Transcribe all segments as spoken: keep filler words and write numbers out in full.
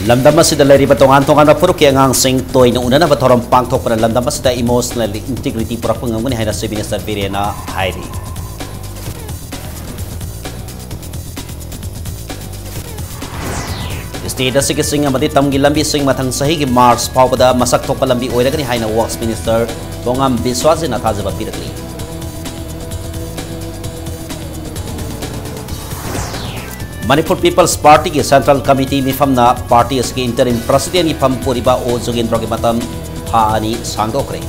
ꯂꯝꯗꯝ ꯑꯁꯤꯗ ꯂꯩꯔꯤꯕ ꯇꯣꯉꯥꯟ ꯇꯣꯉꯥꯟꯕ ꯐꯨꯔꯨꯞꯀꯤ ꯑꯉꯥꯡꯁꯤꯡ ꯇꯣꯏꯅ ꯎꯅꯅꯕ ꯊꯧꯔꯝ ꯄꯥꯡꯊꯣꯛꯄꯅ ꯂꯝꯗꯝ ꯑꯁꯤꯗ emotional integrity ꯄꯨꯔꯛꯄ ꯉꯝꯒꯅꯤ ꯍꯥꯏꯅ Chief Minister ꯕꯤꯔꯦꯟꯅ ꯍꯥꯏꯔꯤ꯫ State ꯑꯁꯤꯒꯤ ꯆꯤꯡ ꯑꯃꯗꯤ ꯇꯝꯒꯤ ꯂꯝꯕꯤꯁꯤꯡ ꯃꯊꯪ ꯆꯍꯤꯒꯤ March ꯐꯥꯎꯕꯗ ꯃꯁꯛ ꯊꯣꯛꯄ ꯂꯝꯕꯤ ꯑꯣꯏꯔꯒꯅꯤ ꯍꯥꯏꯅ Works Minister ꯇꯣꯉꯥꯝ ꯕꯤꯁ꯭ꯋꯥꯁꯖꯤꯠꯅ ꯊꯥꯖꯕ ꯄꯤꯔꯛꯂꯤ꯫ Manipur People's Partyꯒꯤ Central Committee ꯃꯤꯐꯝꯅ party ꯑꯁꯤꯒꯤ interim presidentꯀꯤ ꯐꯝ ꯄꯨꯔꯤꯕ ꯑꯣ ꯖꯨꯒꯦꯟꯗ꯭ꯔꯣꯒꯤ ꯃꯇꯝ ꯊꯥ ꯑꯅꯤ ꯁꯥꯡꯗꯣꯛꯈ꯭ꯔꯦ꯫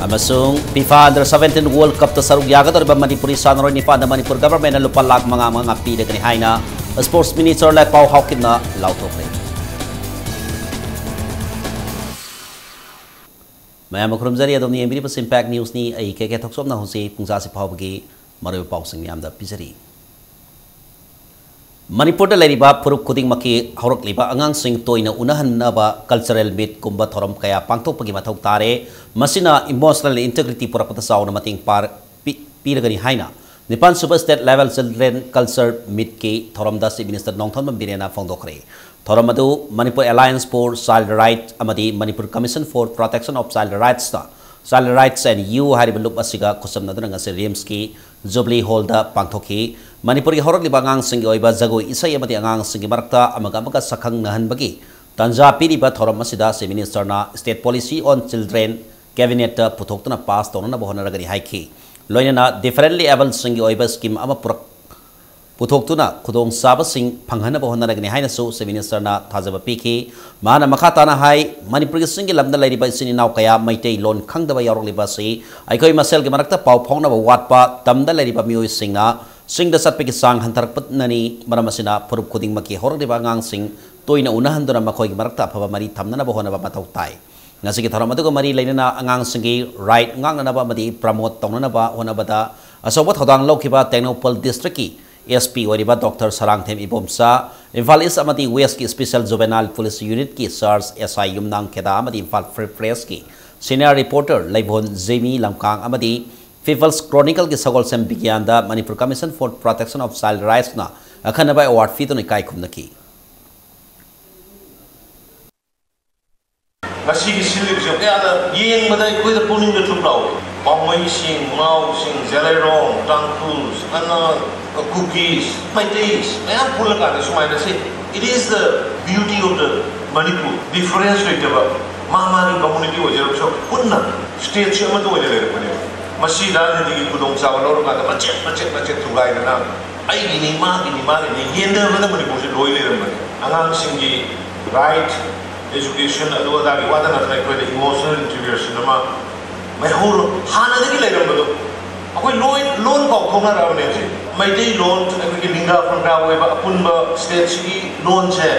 ꯑꯃꯁꯨꯡ FIFA Under seventeen World Cupꯇ ꯁꯔꯨꯛ ꯌꯥꯒꯗꯧꯔꯤꯕ ꯃꯅꯤꯄꯨꯔꯤ ꯁꯥꯟꯅꯔꯣꯏ ꯅꯤꯄꯥꯟꯗ ꯃꯅꯤꯄꯨꯔ governmentꯅ ꯂꯨꯄꯥ ꯂꯥꯈ ꯃꯉꯥ ꯃꯉꯥ ꯄꯤꯔꯒꯅꯤ ꯍꯥꯏꯅ Sports Minister ꯂꯥꯏꯄꯥꯎ ꯍꯥꯎꯀꯤꯞꯅ ꯂꯥꯎꯊꯣꯛꯈ꯭ꯔꯦ꯫ ꯃꯌꯥꯝ ꯈꯨꯔꯨꯝꯖꯔꯤ, ꯑꯗꯣꯝꯅ ꯌꯦꯡꯕꯤꯔꯤꯕꯁꯤ Impact Newsꯅꯤ꯫ ꯑꯩ ꯀꯦ ꯀꯦ ꯊꯣꯛꯆꯣꯝꯅ ꯍꯧꯖꯤꯛ ꯄꯨꯡ ꯆꯥꯁꯤ ꯐꯥꯎꯕꯒꯤ ꯃꯔꯨꯑꯣꯏꯕ ꯄꯥꯎꯁꯤꯡ ꯃꯌꯥꯝꯗ ꯄꯤꯖꯔꯤ꯫ ꯃꯅꯤꯄꯨꯔꯗ ꯂꯩꯔꯤꯕ ꯐꯨꯔꯨꯞ ꯈꯨꯗꯤꯡꯃꯛꯀꯤ ꯍꯧꯔꯛꯂꯤꯕ ꯑꯉꯥꯡꯁꯤꯡ ꯇꯣꯏꯅ ꯎꯅꯍꯟꯅꯕ cultural meetꯀꯨꯝꯕ ꯊꯧꯔꯝ ꯀꯌꯥ ꯄꯥꯡꯊꯣꯛꯄꯒꯤ ꯃꯊꯧ ꯇꯥꯔꯦ꯫ ꯃꯁꯤꯅ emotional integrity ꯄꯨꯔꯛꯄꯗ ꯆꯥꯎꯅ ꯃꯇꯦꯡ ꯄꯥꯔ-, ꯄꯤ-, ꯄꯤꯔꯒꯅꯤ ꯍꯥꯏꯅ ꯅꯤꯄꯥꯟ ꯁꯨꯕ State Level Children Culture Meetꯀꯤ ꯊꯧꯔꯝꯗ Chief Minister ꯅꯣꯡꯊꯣꯝꯕꯝ ꯕꯤꯔꯦꯟꯅ ꯐꯣꯡꯗꯣꯛꯈ꯭ꯔꯦ꯫ ꯊꯧꯔꯝ ꯑꯗꯨ Manipur Alliance for Child Right ꯑꯃꯗꯤ Manipur Commission for Protection of Child Rightsꯅ Child Rights and You ꯍꯥꯏꯔꯤꯕ ꯂꯨꯞ ꯑꯁꯤꯒ ꯈꯨꯠꯁꯝꯅꯗꯨꯅ ꯉꯁꯤ RIMSꯀꯤ Jubilee Hallꯗ ꯄꯥꯡꯊꯣꯛꯈꯤ꯫ ꯃꯅꯤꯄꯨꯔꯒꯤ ꯍꯧꯔꯛꯂꯤꯕ ꯑꯉꯥꯡꯁꯤꯡꯒꯤ ꯑꯣꯏꯕ ꯖꯒꯣꯏ ꯏꯁꯩ ꯑꯃꯗꯤ ꯑꯉꯥꯡꯁꯤꯡꯒꯤ ꯃꯔꯛꯇ ꯑꯃꯒ ꯑꯃꯒ ꯁꯛꯈꯪꯅꯍꯟꯕꯒꯤ ꯇꯥꯟꯖꯥ ꯄꯤꯔꯤꯕ ꯊꯧꯔꯝ ꯑꯁꯤꯗ Chief Ministerꯅ State Policy on Children Cabinetꯇ ꯄꯨꯊꯣꯛꯇꯨꯅ pass ꯇꯧꯅꯅꯕ ꯍꯣꯠꯅꯔꯒꯅꯤ ꯍꯥꯏꯈꯤ꯫ ꯂꯣꯏꯅꯅ differently abledꯁꯤꯡꯒꯤ ꯑꯣꯏꯕ scheme ꯑꯃ ꯄꯨꯔꯛ-, ꯄꯨꯊꯣꯛꯇꯨꯅ ꯈꯨꯗꯣꯡꯆꯥꯕꯁꯤꯡ ꯐꯪꯍꯟꯅꯕ ꯍꯣꯠꯅꯔꯒꯅꯤ ꯍꯥꯏꯅꯁꯨ Chief Ministerꯅ ꯊꯥꯖꯕ ꯄꯤꯈꯤ꯫ ꯃꯍꯥꯛꯅ ꯃꯈꯥ ꯇꯥꯅ ꯍꯥꯏ, ꯃꯅꯤꯄꯨꯔꯒꯤ ꯆꯤꯡꯒꯤ ꯂꯝꯗ ꯂꯩꯔꯤꯕ ꯏꯆꯤꯟ ꯏꯅꯥꯎ ꯀꯌꯥ ꯃꯩꯇꯩꯂꯣꯟ ꯈꯪꯗꯕ ꯌꯥꯎꯔꯛꯂꯤꯕ ꯑꯁꯤ ꯑꯩꯈꯣꯏ ꯃꯁꯦꯜꯒꯤ ꯃꯔꯛꯇ ꯄꯥꯎ ꯐꯥꯎꯅꯕ ꯋꯥꯠꯄ, ꯇꯝꯗ ꯂꯩꯔꯤꯕ ꯃꯤꯑꯣꯏꯁꯤꯡꯅ ꯆꯤꯡꯗ ꯆꯠꯄꯒꯤ ꯆꯥꯡ ꯍꯟꯊꯔꯛꯄꯅꯅꯤ꯫ ꯃꯔꯝ ꯑꯁꯤꯅ ꯐꯨꯔꯨꯞ ꯈꯨꯗꯤꯡꯃꯛꯀꯤ ꯍꯧꯔꯛꯂꯤꯕ ꯑꯉꯥꯡꯁꯤꯡ ꯇꯣꯏꯅ ꯎꯅꯍꯟꯗꯨꯅ ꯃꯈꯣꯏꯒꯤ ꯃꯔꯛꯇ ꯑꯐꯕ ꯃꯔꯤ ꯊꯝꯅꯅꯕ ꯍꯣꯠꯅꯕ ꯃꯊꯧ ꯇꯥꯏ꯫ ꯉꯁꯤꯒꯤ ꯊꯧꯔꯝ ꯑꯗꯨꯒ ꯃꯔꯤ ꯂꯩꯅꯅ ꯑꯉꯥꯡꯁꯤꯡꯒꯤ right ꯉꯥꯛꯅꯅꯕ ꯑꯃꯗꯤ promote ꯇꯧꯅꯅꯕ ꯍꯣꯠꯅꯕꯗ ꯑꯆꯧꯕ ꯊꯧꯗꯥꯡ ꯂꯧꯈꯤꯕ ꯇꯦꯡꯅꯧꯄꯜ districtꯀꯤ SP ꯑꯣꯏꯔꯤꯕ Doctor ꯁꯔꯥꯡꯊꯦꯝ ꯏꯕꯣꯝꯆꯥ, ꯏꯝꯐꯥꯜ East ꯑꯃꯗꯤ Westꯀꯤ Special Juvenile Police Unitꯀꯤ Charge SI ꯌꯨꯝꯅꯥꯝ ꯈꯦꯗꯥ ꯑꯃꯗꯤ ꯏꯝꯐꯥꯜ Free Pressꯀꯤ senior reporter ꯂꯩꯕꯣꯟ ꯖꯦꯃꯤ ꯂꯝꯀꯥꯡ ꯑꯃꯗꯤ People's Chronicleꯒꯤ Sagolsem ꯕꯤꯒ꯭ꯌꯥꯟꯗ Manipur Commission for Protection of Child Rightsꯅ ꯑꯈꯟꯅꯕ award ꯄꯤꯗꯨꯅ ꯏꯀꯥꯏ ꯈꯨꯝꯅꯈꯤ꯫ ꯉꯁꯤꯒꯤ ꯁꯤꯜꯂꯤꯕꯁꯦ ꯀꯌꯥꯗ ꯌꯦꯡꯕꯗ ꯑꯩꯈꯣꯏꯗ ꯄꯨꯛꯅꯤꯡꯗ ꯊꯨꯞ ꯂꯥꯎꯏ꯫ ꯄꯥꯎꯃꯩꯁꯤꯡ, ꯃꯥꯎꯁꯤꯡ, ꯖꯦꯂꯩꯔꯣꯡ, ꯇꯥꯡꯈꯨꯜ, ꯑꯅ, ꯀꯨꯀꯤꯁ, ꯃꯩꯇꯩꯁ ꯃꯌꯥꯝ ꯄꯨꯜꯂꯀꯥꯟꯗ ꯁꯨꯃꯥꯏꯅ ꯁꯤ, it is the beauty of the Manipur, difference ꯂꯩꯇꯕ, ꯃꯥ ꯃꯥꯒꯤ community ꯑꯣꯏꯖꯔꯕꯁꯨ ꯄꯨꯟꯅ stateꯁꯤ ꯑꯃꯠꯇ ꯑꯣꯏꯅ ꯂꯩꯔꯛꯄꯅꯦꯕ꯫ ꯃꯁꯤ ꯔꯥꯖꯅꯤꯇꯤꯒꯤ ꯈꯨꯗꯣꯡꯆꯥꯕ ꯂꯧꯔꯀꯥꯟꯗ ꯃꯆꯦꯠ ꯃꯆꯦꯠ ꯃꯆꯦꯠ ꯊꯨꯒꯥꯏꯗꯅ ꯑꯩꯒꯤꯅꯤ, ꯃꯥꯒꯤꯅꯤ, ꯃꯥꯒꯤꯅꯤ ꯌꯦꯟꯅꯕꯗ ꯃꯅꯤꯄꯨꯔꯁꯦ ꯂꯣꯏ ꯂꯩꯔꯝꯕꯅꯦ꯫ ꯑꯉꯥꯡꯁꯤꯡꯒꯤ right, education, ꯑꯗꯨ ꯑꯗꯥꯒꯤ ꯋꯥꯗ ꯅꯠꯇꯅ ꯑꯩꯈꯣꯏꯗ emotional integration ꯑꯃ ꯃꯩꯍꯧꯔꯣ ꯍꯥꯟꯅꯗꯒꯤ ꯂꯩꯔꯝꯕꯗꯣ꯫ ꯑꯩꯈꯣꯏ ꯂꯣꯏ ꯂꯣꯟ ꯀꯥꯎꯊꯣꯛꯅꯔꯛꯑꯕꯅꯦ ꯍꯧꯖꯤꯛ꯫ ꯃꯩꯇꯩꯂꯣꯟ, ꯑꯩꯈꯣꯏꯒꯤ ꯂꯤꯡꯒꯥ ꯐꯪꯒꯥ ꯑꯣꯏꯕ ꯑꯄꯨꯟꯕ stateꯁꯤꯒꯤ ꯂꯣꯟꯁꯦ,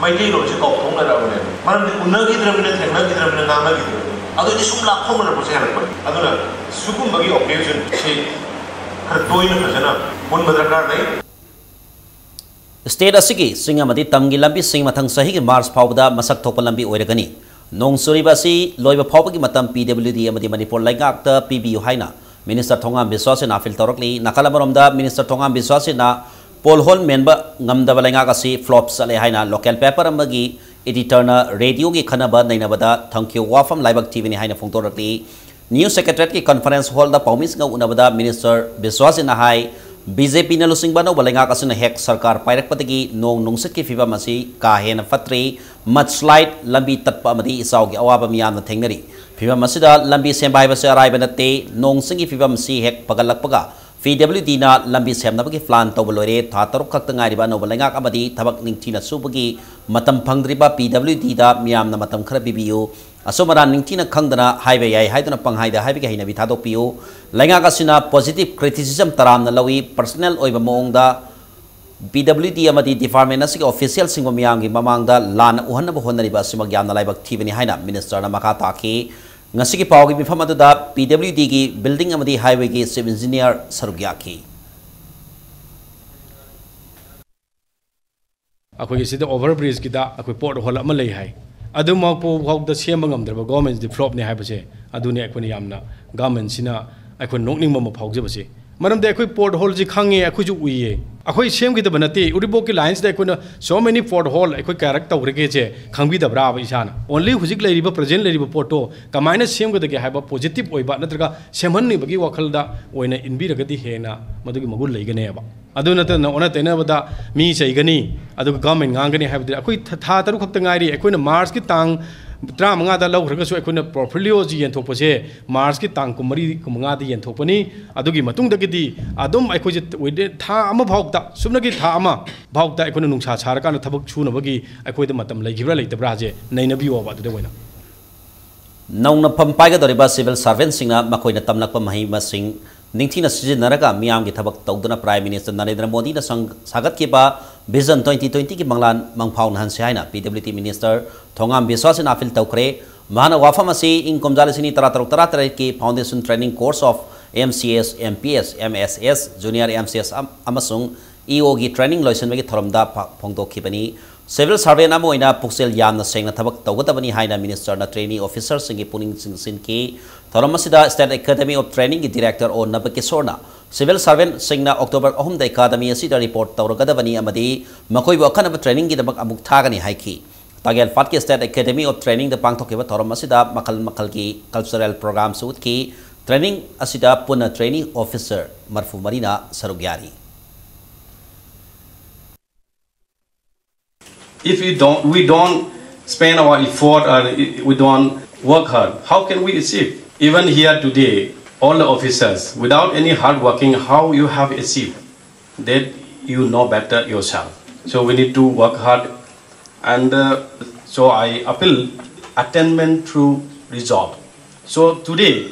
ꯃꯩꯇꯩꯂꯣꯟꯁꯦ ꯀꯥꯎꯊꯣꯛꯅꯔꯛꯑꯕꯅꯦ꯫ ꯃꯔꯝꯗꯤ ꯎꯅꯈꯤꯗ꯭ꯔꯕꯅꯤꯅ, ꯊꯦꯡꯅꯈꯤꯗ꯭ꯔꯕꯅꯤꯅ, ꯉꯥꯡꯅꯈꯤꯗ꯭ꯔꯕꯅꯤꯅ꯫ ꯑꯗꯨꯗꯤ ꯁꯨꯝ ꯂꯥꯞꯊꯣꯛꯅꯔꯛꯄꯁꯦ ꯍꯦꯜꯂꯛꯄꯅꯤ꯫ ꯑꯗꯨꯅ ꯁꯤꯒꯨꯝꯕꯒꯤ occasionꯁꯤ ꯈꯔ ꯇꯣꯏꯅ ꯐꯖꯅ ꯄꯨꯟꯕ ꯗꯔꯀꯥꯔ ꯂꯩ꯫ State ꯑꯁꯤꯒꯤ ꯆꯤꯡ ꯑꯃꯗꯤ ꯇꯝꯒꯤ ꯂꯝꯕꯤꯁꯤꯡ ꯃꯊꯪ ꯆꯍꯤꯒꯤ March ꯐꯥꯎꯕꯗ ꯃꯁꯛ ꯊꯣꯛꯄ ꯂꯝꯕꯤ ꯑꯣꯏꯔꯒꯅꯤ꯫ ꯅꯣꯡ ꯆꯨꯔꯤꯕ ꯑꯁꯤ ꯂꯣꯏꯕ ꯐꯥꯎꯕꯒꯤ ꯃꯇꯝ P W D ꯑꯃꯗꯤ ꯃꯅꯤꯄꯨꯔ ꯂꯩꯉꯥꯛꯇ ꯄꯤꯕꯤꯌꯨ ꯍꯥꯏꯅ Minister ꯊꯣꯉꯥꯝ ꯕꯤꯁ꯭ꯋꯥꯁꯤꯅ appeal ꯇꯧꯔꯛꯂꯤ꯫ ꯅꯥꯀꯜ ꯑꯃꯔꯣꯝꯗ Minister ꯊꯣꯉꯥꯝ ꯕꯤꯁ꯭ꯋꯥꯁꯤꯅ ꯄꯣꯜꯍꯣꯜ ꯃꯦꯟꯕ ꯉꯝꯗꯕ ꯂꯩꯉꯥꯛ ꯑꯁꯤ flop ꯆꯠꯂꯦ ꯍꯥꯏꯅ local paper ꯑꯃꯒꯤ editorꯅ radioꯒꯤ ꯈꯟꯅꯕ ꯅꯩꯅꯕꯗ ꯊꯝꯈꯤꯕ ꯋꯥꯐꯝ ꯂꯥꯏꯕꯛ ꯊꯤꯕꯅꯤ ꯍꯥꯏꯅ ꯐꯣꯡꯗꯣꯔꯛꯂꯤ꯫ News Secretariatꯀꯤ conference hallꯗ ꯄꯥꯎꯃꯤꯁꯤꯡꯒ ꯎꯅꯕꯗ Minister ꯕꯤꯁ꯭ꯋꯥꯁꯤꯅ ꯍꯥꯏ, BJPꯅ ꯂꯨꯆꯤꯡꯕ ꯑꯅꯧꯕ ꯂꯩꯉꯥꯛ ꯑꯁꯤꯅ ꯍꯦꯛ ꯁꯔꯀꯥꯔ ꯄꯥꯏꯔꯛꯄꯗꯒꯤ ꯅꯣꯡ ꯅꯨꯡꯁꯤꯠꯀꯤ ꯐꯤꯕꯝ ꯑꯁꯤ ꯀꯥ ꯍꯦꯟꯅ ꯐꯠꯇ꯭ꯔꯤ, mudslide, ꯂꯝꯕꯤ ꯇꯠꯄ ꯑꯃꯗꯤ ꯏꯆꯥꯎꯒꯤ ꯑꯋꯥꯕ ꯃꯤꯌꯥꯝꯅ ꯊꯦꯡꯅꯔꯤ꯫ ꯐꯤꯕꯝ ꯑꯁꯤꯗ ꯂꯝꯕꯤ ꯁꯦꯝꯕ ꯍꯥꯏꯕꯁꯤ ꯑꯔꯥꯏꯕ ꯅꯠꯇꯦ꯫ ꯅꯣꯡ ꯆꯤꯡꯒꯤ ꯐꯤꯕꯝ ꯑꯁꯤ ꯍꯦꯛ ꯐꯒꯠꯂꯛꯄꯒ P W Dꯅ ꯂꯝꯕꯤ ꯁꯦꯝꯅꯕꯒꯤ plan ꯇꯧꯕ ꯂꯣꯏꯔꯦ꯫ ꯊꯥ ꯇꯔꯨꯛ ꯈꯛꯇ ꯉꯥꯏꯔꯤꯕ ꯑꯅꯧꯕ ꯂꯩꯉꯥꯛ ꯑꯃꯗꯤ ꯊꯕꯛ ꯅꯤꯡꯊꯤꯅ ꯁꯨꯕꯒꯤ ꯃꯇꯝ ꯐꯪꯗ꯭ꯔꯤꯕ P W Dꯗ ꯃꯤꯌꯥꯝꯅ ꯃꯇꯝ ꯈꯔ ꯄꯤꯕꯤꯌꯨ꯫ ꯑꯁꯣꯝ ꯑꯔꯥꯟ ꯅꯤꯡꯊꯤꯅ ꯈꯪꯗꯅ ꯍꯥꯏꯕ ꯌꯥꯏ ꯍꯥꯏꯗꯨꯅ ꯄꯪꯍꯥꯏꯗ ꯍꯥꯏꯕꯒꯤ ꯍꯩꯅꯕꯤ ꯊꯥꯗꯣꯛꯄꯤꯌꯨ꯫ ꯂꯩꯉꯥꯛ ꯑꯁꯤꯅ positive criticism ꯇꯔꯥꯝꯅ ꯂꯧꯏ꯫ Personal ꯑꯣꯏꯕ ꯃꯑꯣꯡꯗ P W D ꯑꯃꯗꯤ department ꯑꯁꯤꯒꯤ officialꯁꯤꯡꯕꯨ ꯃꯤꯌꯥꯝꯒꯤ ꯃꯃꯥꯡꯗ ꯂꯥꯟꯅ ꯎꯍꯟꯅꯕ ꯍꯣꯠꯅꯔꯤꯕ ꯑꯁꯤꯃꯛ ꯌꯥꯝꯅ ꯂꯥꯏꯕꯛ ꯊꯤꯕꯅꯤ ꯍꯥꯏꯅ ministerꯅ ꯃꯈꯥ ꯇꯥꯈꯤ꯫ ꯉꯁꯤꯒꯤ ꯄꯥꯎꯒꯤ ꯃꯤꯐꯝ ꯑꯗꯨꯗ P W Dꯒꯤ building ꯑꯃꯗꯤ highwayꯒꯤ chief engineer ꯁꯔꯨꯛ ꯌꯥꯈꯤ꯫ ꯑꯩꯈꯣꯏꯒꯤ ꯁꯤꯗ over bridgeꯀꯤꯗ ꯑꯩꯈꯣꯏ port hall ꯑꯃ ꯂꯩ ꯍꯥꯏ, ꯑꯗꯨꯃꯛꯄꯨ ꯐꯥꯎꯗ ꯁꯦꯝꯕ ꯉꯝꯗ꯭ꯔꯕ governmentꯗꯤ flopꯅꯤ ꯍꯥꯏꯕꯁꯦ, ꯑꯗꯨꯅꯤ ꯑꯩꯈꯣꯏꯅ ꯌꯥꯝꯅ governmentꯁꯤꯅ ꯑꯩꯈꯣꯏ ꯅꯣꯛꯅꯤꯡꯕ ꯑꯃ ꯐꯥꯎꯖꯕꯁꯦ, ꯃꯔꯝꯗꯤ ꯑꯩꯈꯣꯏ ꯄꯣꯠ ꯍꯣꯜꯁꯤ ꯈꯪꯉꯦ, ꯑꯩꯈꯣꯏꯁꯨ ꯎꯏꯌꯦ꯫ ꯑꯩꯈꯣꯏ ꯁꯦꯝꯈꯤꯗꯕ ꯅꯠꯇꯦ, ꯎꯔꯤꯄꯣꯛꯀꯤ ꯂꯥꯏꯟꯁꯤꯗ ꯑꯩꯈꯣꯏꯅ so many pothole ꯑꯩꯈꯣꯏ ꯀꯌꯥꯔꯛ ꯇꯧꯈ꯭ꯔꯒꯦꯁꯦ ꯈꯪꯕꯤꯗꯕ꯭ꯔꯥꯕ ꯏꯁꯥꯅ? ꯑꯣꯟꯂꯤ ꯍꯧꯖꯤꯛ ꯂꯩꯔꯤꯕ, ꯄ꯭ꯔꯖꯦꯟ ꯂꯩꯔꯤꯕ ꯄꯣꯠꯇꯣ ꯀꯃꯥꯏꯅ ꯁꯦꯝꯒꯗꯒꯦ ꯍꯥꯏꯕ ꯄꯣꯖꯤꯇꯤꯚ ꯑꯣꯏꯕ ꯅꯠꯇ꯭ꯔꯒ ꯁꯦꯝꯍꯟꯅꯤꯡꯕꯒꯤ ꯋꯥꯈꯜꯗ ꯑꯣꯏꯅ ꯏꯟꯕꯤꯔꯒꯗꯤ ꯍꯦꯟꯅ ꯃꯗꯨꯒꯤ ꯃꯒꯨꯟ ꯂꯩꯒꯅꯦꯕ꯫ ꯑꯗꯨ ꯅꯠꯇꯅ ꯑꯣꯟꯅ ꯇꯩꯅꯕꯗ ꯃꯤ ꯆꯩꯒꯅꯤ, ꯑꯗꯨꯒ ꯒꯚꯔꯟꯃꯦꯟ ꯉꯥꯡꯒꯅꯤ ꯍꯥꯏꯕꯗꯤ ꯑꯩꯈꯣꯏ ꯊꯥ, ꯊꯥ ꯇꯔꯨꯛ ꯈꯛꯇ ꯉꯥꯏꯔꯤ꯫ ꯑꯩꯈꯣꯏꯅ ꯃꯥꯔꯆꯀꯤ ꯇꯥꯡ ꯇꯔꯥꯃꯉꯥꯗ ꯂꯧꯈ꯭ꯔꯒꯁꯨ ꯑꯩꯈꯣꯏꯅ ꯄꯣꯔꯠꯐꯣꯂꯤꯑꯣꯁꯤ ꯌꯦꯟꯊꯣꯛꯄꯁꯦ ꯃꯥꯔꯆꯀꯤ ꯇꯥꯡ ꯀꯨꯟꯃꯔꯤ, ꯀꯨꯟꯃꯉꯥꯗ ꯌꯦꯟꯊꯣꯛꯄꯅꯤ꯫ ꯑꯗꯨꯒꯤ ꯃꯇꯨꯡꯗꯒꯤꯗꯤ ꯑꯗꯨꯝ ꯑꯩꯈꯣꯏꯁꯦ within ꯊꯥ ꯑꯃ ꯐꯥꯎꯗ, ꯁꯨꯞꯅꯒꯤ ꯊꯥ ꯑꯃ ꯐꯥꯎꯗ ꯑꯩꯈꯣꯏꯅ ꯅꯨꯡꯁꯥ ꯁꯥꯔꯀꯥꯟꯗ ꯊꯕꯛ ꯁꯨꯅꯕꯒꯤ ꯑꯩꯈꯣꯏꯗ ꯃꯇꯝ ꯂꯩꯈꯤꯕ꯭ꯔꯥ ꯂꯩꯇꯕ꯭ꯔꯥꯁꯦ ꯅꯩꯅꯕꯤꯌꯣꯕ꯫ ꯑꯗꯨꯗ ꯑꯣꯏꯅ ꯅꯧꯅ ꯐꯝ ꯄꯥꯏꯒꯗꯧꯔꯤꯕ civil servantꯁꯤꯡꯅ ꯃꯈꯣꯏꯅ ꯇꯝꯂꯛꯄ ꯃꯍꯩ ꯃꯁꯤꯡ ꯅꯤꯡꯊꯤꯅ ꯁꯤꯖꯤꯟꯅꯔꯒ ꯃꯤꯌꯥꯝꯒꯤ ꯊꯕꯛ ꯇꯧꯗꯨꯅ Prime Minister ꯅꯔꯦꯟꯗ꯭ꯔ ꯃꯣꯗꯤꯅ ꯁꯪ-, ꯁꯥꯒꯠꯈꯤꯕ Vision twenty twentyꯒꯤ ꯃꯪꯂꯥꯟ ꯃꯪꯐꯥꯎꯅꯍꯟꯁꯤ ꯍꯥꯏꯅ P W D Minister ꯊꯣꯉꯥꯝ ꯕꯤꯁ꯭ꯋꯥꯁꯅ appeal ꯇꯧꯈ꯭ꯔꯦ꯫ ꯃꯍꯥꯛꯅ ꯋꯥꯐꯝ ꯑꯁꯤ ꯏꯪ ꯀꯨꯝꯖꯥ ꯂꯤꯁꯤꯡ ꯑꯅꯤ ꯇꯔꯥꯇꯔꯨꯛ ꯇꯔꯥꯇꯔꯦꯠꯀꯤ Foundation Training Course of M C S, M P S, M S S, Junior M C S ꯑꯃ-, ꯑꯃꯁꯨꯡ E Oꯒꯤ training ꯂꯣꯏꯁꯤꯟꯕꯒꯤ ꯊꯧꯔꯝꯗ ꯐ-, ꯐꯣꯡꯗꯣꯛꯈꯤꯕꯅꯤ꯫ Civil servant ꯑꯃ ꯑꯣꯏꯅ ꯄꯨꯛꯆꯦꯜ ꯌꯥꯝꯅ ꯁꯦꯡꯅ ꯊꯕꯛ ꯇꯧꯒꯗꯕꯅꯤ ꯍꯥꯏꯅ Minister ꯅ trainee officerꯁꯤꯡꯒꯤ ꯄꯨꯛꯅꯤꯡ ꯆꯤꯡꯁꯤꯟꯈꯤ꯫ ꯊꯧꯔꯝ ꯑꯁꯤꯗ State Academy of Trainingꯒꯤ Director O ꯅꯕꯀꯤꯁꯣꯔꯅ civil servantꯁꯤꯡꯅ October ꯑꯍꯨꯝꯗ Academy ꯑꯁꯤꯗ report ꯇꯧꯔꯒꯗꯕꯅꯤ ꯑꯃꯗꯤ ꯃꯈꯣꯏꯕꯨ ꯑꯈꯟꯅꯕ trainingꯒꯤꯗꯃꯛ ꯑꯃꯨꯛ ꯊꯥꯒꯅꯤ ꯍꯥꯏꯈꯤ꯫ ꯇꯥꯒꯦꯜ ꯐꯥꯠꯀꯤ State Academy of Trainingꯗ ꯄꯥꯡꯊꯣꯛꯈꯤꯕ ꯊꯧꯔꯝ ꯑꯁꯤꯗ ꯃꯈꯜ ꯃꯈꯜꯒꯤ cultural programꯁꯨ ꯎꯠꯈꯤ꯫ Training ꯑꯁꯤꯗ ꯄꯨꯟꯅ trainee officer ꯃꯔꯤꯐꯨ ꯃꯔꯤꯅ ꯁꯔꯨꯛ ꯌꯥꯔꯤ꯫ If we don't, we don't spend our effort or we don't work hard, how can we achieve? Even here today, all the officers, without any hard working, how you have achieved? That you know better yourself. So we need to work hard, and uh, so I appeal attainment through result. So today,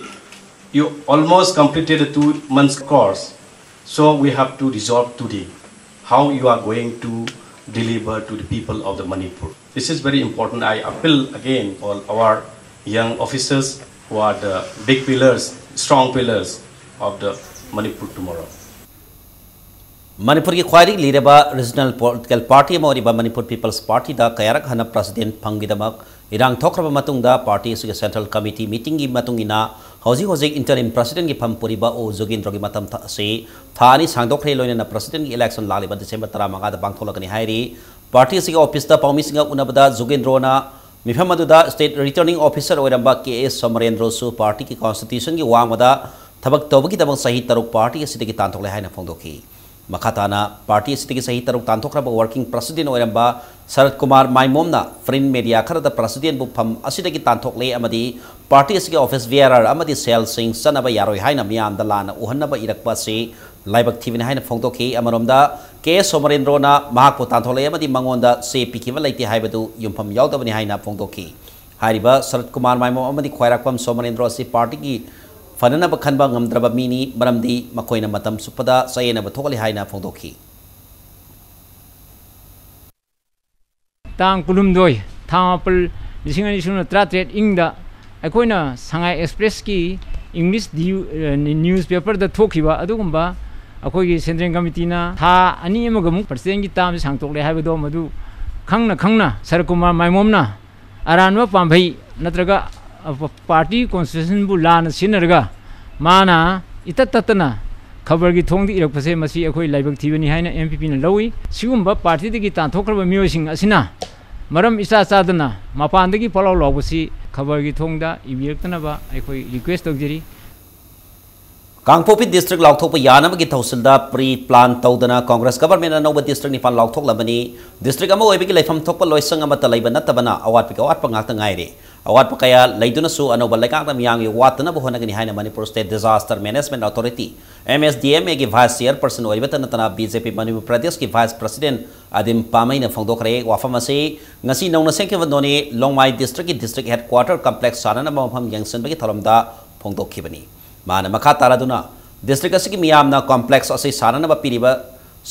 you almost completed a two months course, so we have to resolve today how you are going to deliver to the people of the Manipur. This is very important. I appeal again all our young officers who are the big pillars, strong pillars of the Manipur tomorrow. ꯃꯅꯤꯄꯨꯔꯒꯤ ꯈ꯭ꯋꯥꯏꯗꯒꯤ ꯂꯤꯔꯕ regional political party ꯑꯃ ꯑꯣꯏꯔꯤꯕ Manipur People's Partyꯗ ꯀꯌꯥꯔꯛ ꯍꯟꯅ president ꯐꯪꯈꯤꯗꯃꯛ ꯏꯔꯥꯡ ꯊꯣꯛꯈ꯭ꯔꯕ ꯃꯇꯨꯡꯗ party ꯑꯁꯤꯒꯤ central committee meetingꯒꯤ ꯃꯇꯨꯡ ꯏꯟꯅ ꯍꯧꯖꯤꯛ ꯍꯧꯖꯤꯛ interim presidentꯀꯤ ꯐꯝ ꯄꯨꯔꯤꯕ ꯑꯣ ꯖꯣꯒꯦꯟꯗ꯭ꯔꯣꯒꯤ ꯃꯇꯝ ꯊ-, ꯑꯁꯤ ꯊꯥ ꯑꯅꯤ ꯁꯥꯡꯗꯣꯛꯈ꯭ꯔꯦ, ꯂꯣꯏꯅꯅ presidentꯀꯤ election ꯂꯥꯛꯂꯤꯕ December ꯇꯔꯥꯃꯉꯥꯗ ꯄꯥꯡꯊꯣꯛꯂꯛꯀꯅꯤ ꯍꯥꯏꯔꯤ꯫ Party ꯑꯁꯤꯒꯤ officeꯇ ꯄꯥꯎꯃꯤꯁꯤꯡꯒ ꯎꯅꯕꯗ ꯖꯣꯒꯦꯟꯗ꯭ꯔꯣꯅ ꯃꯤꯐꯝ ꯑꯗꯨꯗ state returning officer ꯑꯣꯏꯔꯝꯕ ꯀꯦ ꯑꯦꯁ ꯁꯣꯃꯔꯦꯟꯗ꯭ꯔꯣꯁꯨ partyꯒꯤ constitutionꯒꯤ ꯋꯥꯡꯃꯗ ꯊꯕꯛ ꯇꯧꯕꯒꯤꯗꯃꯛ ꯆꯍꯤ ꯇꯔꯨꯛ party ꯑꯁꯤꯗꯒꯤ ꯇꯥꯟꯊꯣꯛꯂꯦ ꯍꯥꯏꯅ ꯐꯣꯡꯗꯣꯛꯈꯤ꯫ ꯃꯈꯥ ꯇꯥꯅ party ꯑꯁꯤꯗꯒꯤ ꯆꯍꯤ ꯇꯔꯨꯛ ꯇꯥꯟꯊꯣꯛꯈ꯭ꯔꯕ working president ꯑꯣꯏꯔꯝꯕ ꯁꯔꯠ ꯀꯨꯃꯥꯔ ꯃꯥꯏꯃꯣꯝꯅ print media ꯈꯔꯗ presidentꯕꯨ ꯐꯝ ꯑꯁꯤꯗꯒꯤ ꯇꯥꯟꯊꯣꯛꯂꯦ ꯑꯃꯗꯤ party ꯑꯁꯤꯒꯤ office bearer ꯑꯃꯗꯤ cellꯁꯤꯡ ꯆꯠꯅꯕ ꯌꯥꯔꯣꯏ ꯍꯥꯏꯅ ꯃꯤꯌꯥꯝꯗ ꯂꯥꯟꯅ ꯎꯍꯟꯅꯕ ꯏꯔꯛꯄ ꯑꯁꯤ ꯂꯥꯏꯕꯛ ꯊꯤꯕꯅꯤ ꯍꯥꯏꯅ ꯐꯣꯡꯗꯣꯛꯈꯤ꯫ ꯑꯃꯔꯣꯝꯗ, ꯀꯦ ꯑꯦꯁ ꯁꯣꯃꯔꯦꯟꯗ꯭ꯔꯣꯅ ꯃꯍꯥꯛꯄꯨ ꯇꯥꯟꯊꯣꯛꯂꯦ ꯑꯃꯗꯤ ꯃꯉꯣꯟꯗ ꯆꯦ ꯄꯤꯈꯤꯕ ꯂꯩꯇꯦ ꯍꯥꯏꯕꯗꯨ ꯌꯨꯝꯐꯝ ꯌꯥꯎꯗꯕꯅꯤ ꯍꯥꯏꯅ ꯐꯣꯡꯗꯣꯛꯈꯤ꯫ ꯍꯥꯏꯔꯤꯕ ꯁꯔꯠ ꯀꯨꯃꯥꯔ ꯃꯥꯏꯃꯣꯝ ꯑꯃꯗꯤ ꯈ꯭ꯋꯥꯏꯔꯥꯛꯄꯝ ꯁꯣꯃꯔꯦꯟꯗ꯭ꯔꯣ ꯑꯁꯤ partyꯒꯤ ꯐꯅꯅꯕ ꯈꯟꯕ ꯉꯝꯗ꯭ꯔꯕ ꯃꯤꯅꯤ, ꯃꯔꯝꯗꯤ ꯃꯈꯣꯏꯅ ꯃꯇꯝ ꯆꯨꯞꯄꯗ ꯆꯌꯦꯠꯅꯕ ꯊꯣꯛꯍꯜꯂꯤ ꯍꯥꯏꯅ ꯐꯣꯡꯗꯣꯛꯈꯤ꯫ ꯇꯥꯡ ꯀꯨꯟꯍꯨꯝꯗꯣꯏ, ꯊꯥ ꯃꯥꯄꯜ, ꯂꯤꯁꯤꯡ ꯑꯅꯤ ꯁꯨꯞꯅ ꯇꯔꯥꯇꯔꯦꯠ ꯏꯪꯗ ꯑꯩꯈꯣꯏꯅ ꯁꯉꯥꯏ ꯑꯦꯛꯁꯄ꯭ꯔꯦꯁꯀꯤ English ꯗꯤꯌꯨ-, ꯑ, ꯅ꯭ꯌꯨꯁꯄꯦꯄꯔꯗ ꯊꯣꯛꯈꯤꯕ ꯑꯗꯨꯒꯨꯝꯕ ꯑꯩꯈꯣꯏꯒꯤ central committeeꯅ ꯊꯥ ꯑꯅꯤ ꯑꯃꯒ ꯑꯃꯨꯛ presidentꯀꯤ termꯁꯦ ꯁꯥꯡꯇꯣꯛꯂꯦ ꯍꯥꯏꯕꯗꯣ ꯃꯗꯨ ꯈꯪꯅ ꯈꯪꯅ ꯁꯔꯠ ꯀꯨꯃꯥꯔ ꯃꯥꯏꯃꯣꯝꯅ ꯑꯔꯥꯟꯕ ꯄꯥꯝꯕꯩ ꯅꯠꯇ꯭ꯔꯒ, ꯑ, party constitutionꯕꯨ ꯂꯥꯟꯅ ꯁꯤꯖꯤꯟꯅꯔꯒ ꯃꯥꯅ ꯏꯇꯠ ꯇꯠꯇꯅ ꯈꯕꯔꯒꯤ ꯊꯣꯡꯗ ꯏꯔꯛꯄꯁꯦ ꯃꯁꯤ ꯑꯩꯈꯣꯏ ꯂꯥꯏꯕꯛ ꯊꯤꯕꯅꯤ ꯍꯥꯏꯅ NPPꯅ ꯂꯧꯏ꯫ ꯁꯤꯒꯨꯝꯕ partyꯗꯒꯤ ꯇꯥꯟꯊꯣꯛꯈ꯭ꯔꯕ ꯃꯤꯑꯣꯏꯁꯤꯡ ꯑꯁꯤꯅ ꯃꯔꯝ ꯏꯆꯥ ꯆꯥꯗꯅ ꯃꯄꯥꯟꯗꯒꯤ ꯄꯣꯂꯥꯎ ꯂꯥꯎꯕꯁꯤ ꯈꯕꯔꯒꯤ ꯊꯣꯡꯗ ꯏꯕꯤꯔꯛꯇꯅꯕ ꯑꯩꯈꯣꯏ request ꯇꯧꯖꯔꯤ꯫ ꯀꯥꯡꯄꯣꯛꯄꯤ district ꯂꯥꯎꯊꯣꯛꯄ ꯌꯥꯅꯕꯒꯤ ꯊꯧꯁꯤꯜꯗ pre plan ꯇꯧꯗꯅ Congress governmentꯅ ꯑꯅꯧꯕ district ꯅꯤꯄꯥꯟ ꯂꯥꯎꯊꯣꯛꯂꯕꯅꯤ꯫ District ꯑꯃ ꯑꯣꯏꯕꯒꯤ ꯂꯩꯐꯝ ꯊꯣꯛꯄ ꯂꯣꯏꯁꯪ ꯑꯃꯠꯇ ꯂꯩꯕ ꯅꯠꯇꯕꯅ ꯑꯋꯥꯠꯄꯒꯤ ꯑꯋꯥꯠꯄ ꯉꯥꯛꯇ ꯉꯥꯏꯔꯦ꯫ ꯑꯋꯥꯠꯄ ꯀꯌꯥ ꯂꯩꯗꯨꯅꯁꯨ ꯑꯅꯧꯕ ꯂꯩꯉꯥꯛꯅ ꯃꯤꯌꯥꯝꯒꯤ ꯋꯥꯠꯇꯅꯕ ꯍꯣꯠꯅꯒꯅꯤ ꯍꯥꯏꯅ Manipur State Disaster Management Authority, MSDMAꯒꯤ vice chairperson ꯑꯣꯏꯔꯤꯕꯇ ꯅꯠꯇꯅ BJP ꯃꯅꯤꯄꯨꯔ ꯄ꯭ꯔꯗꯦꯁꯀꯤ vice president ꯑꯗꯤꯝ ꯄꯥꯃꯩꯅ ꯐꯣꯡꯗꯣꯛꯈ꯭ꯔꯦ꯫ ꯋꯥꯐꯝ ꯑꯁꯤ ꯉꯁꯤ ꯅꯧꯅ ꯁꯦꯝꯈꯤꯕ ꯅꯣꯅꯦ ꯂꯣꯡꯃꯥꯏ districtꯀꯤ district headquarter complex ꯁꯥꯟꯅꯅꯕ ꯃꯐꯝ ꯌꯦꯡꯁꯤꯟꯕꯒꯤ ꯊꯧꯔꯝꯗ ꯐꯣꯡꯗꯣꯛꯈꯤꯕꯅꯤ꯫ ꯃꯥꯅ ꯃꯈꯥ ꯇꯥꯔꯗꯨꯅ district ꯑꯁꯤꯒꯤ ꯃꯤꯌꯥꯝꯅ complex ꯑꯁꯤ ꯁꯥꯟꯅꯅꯕ ꯄꯤꯔꯤꯕ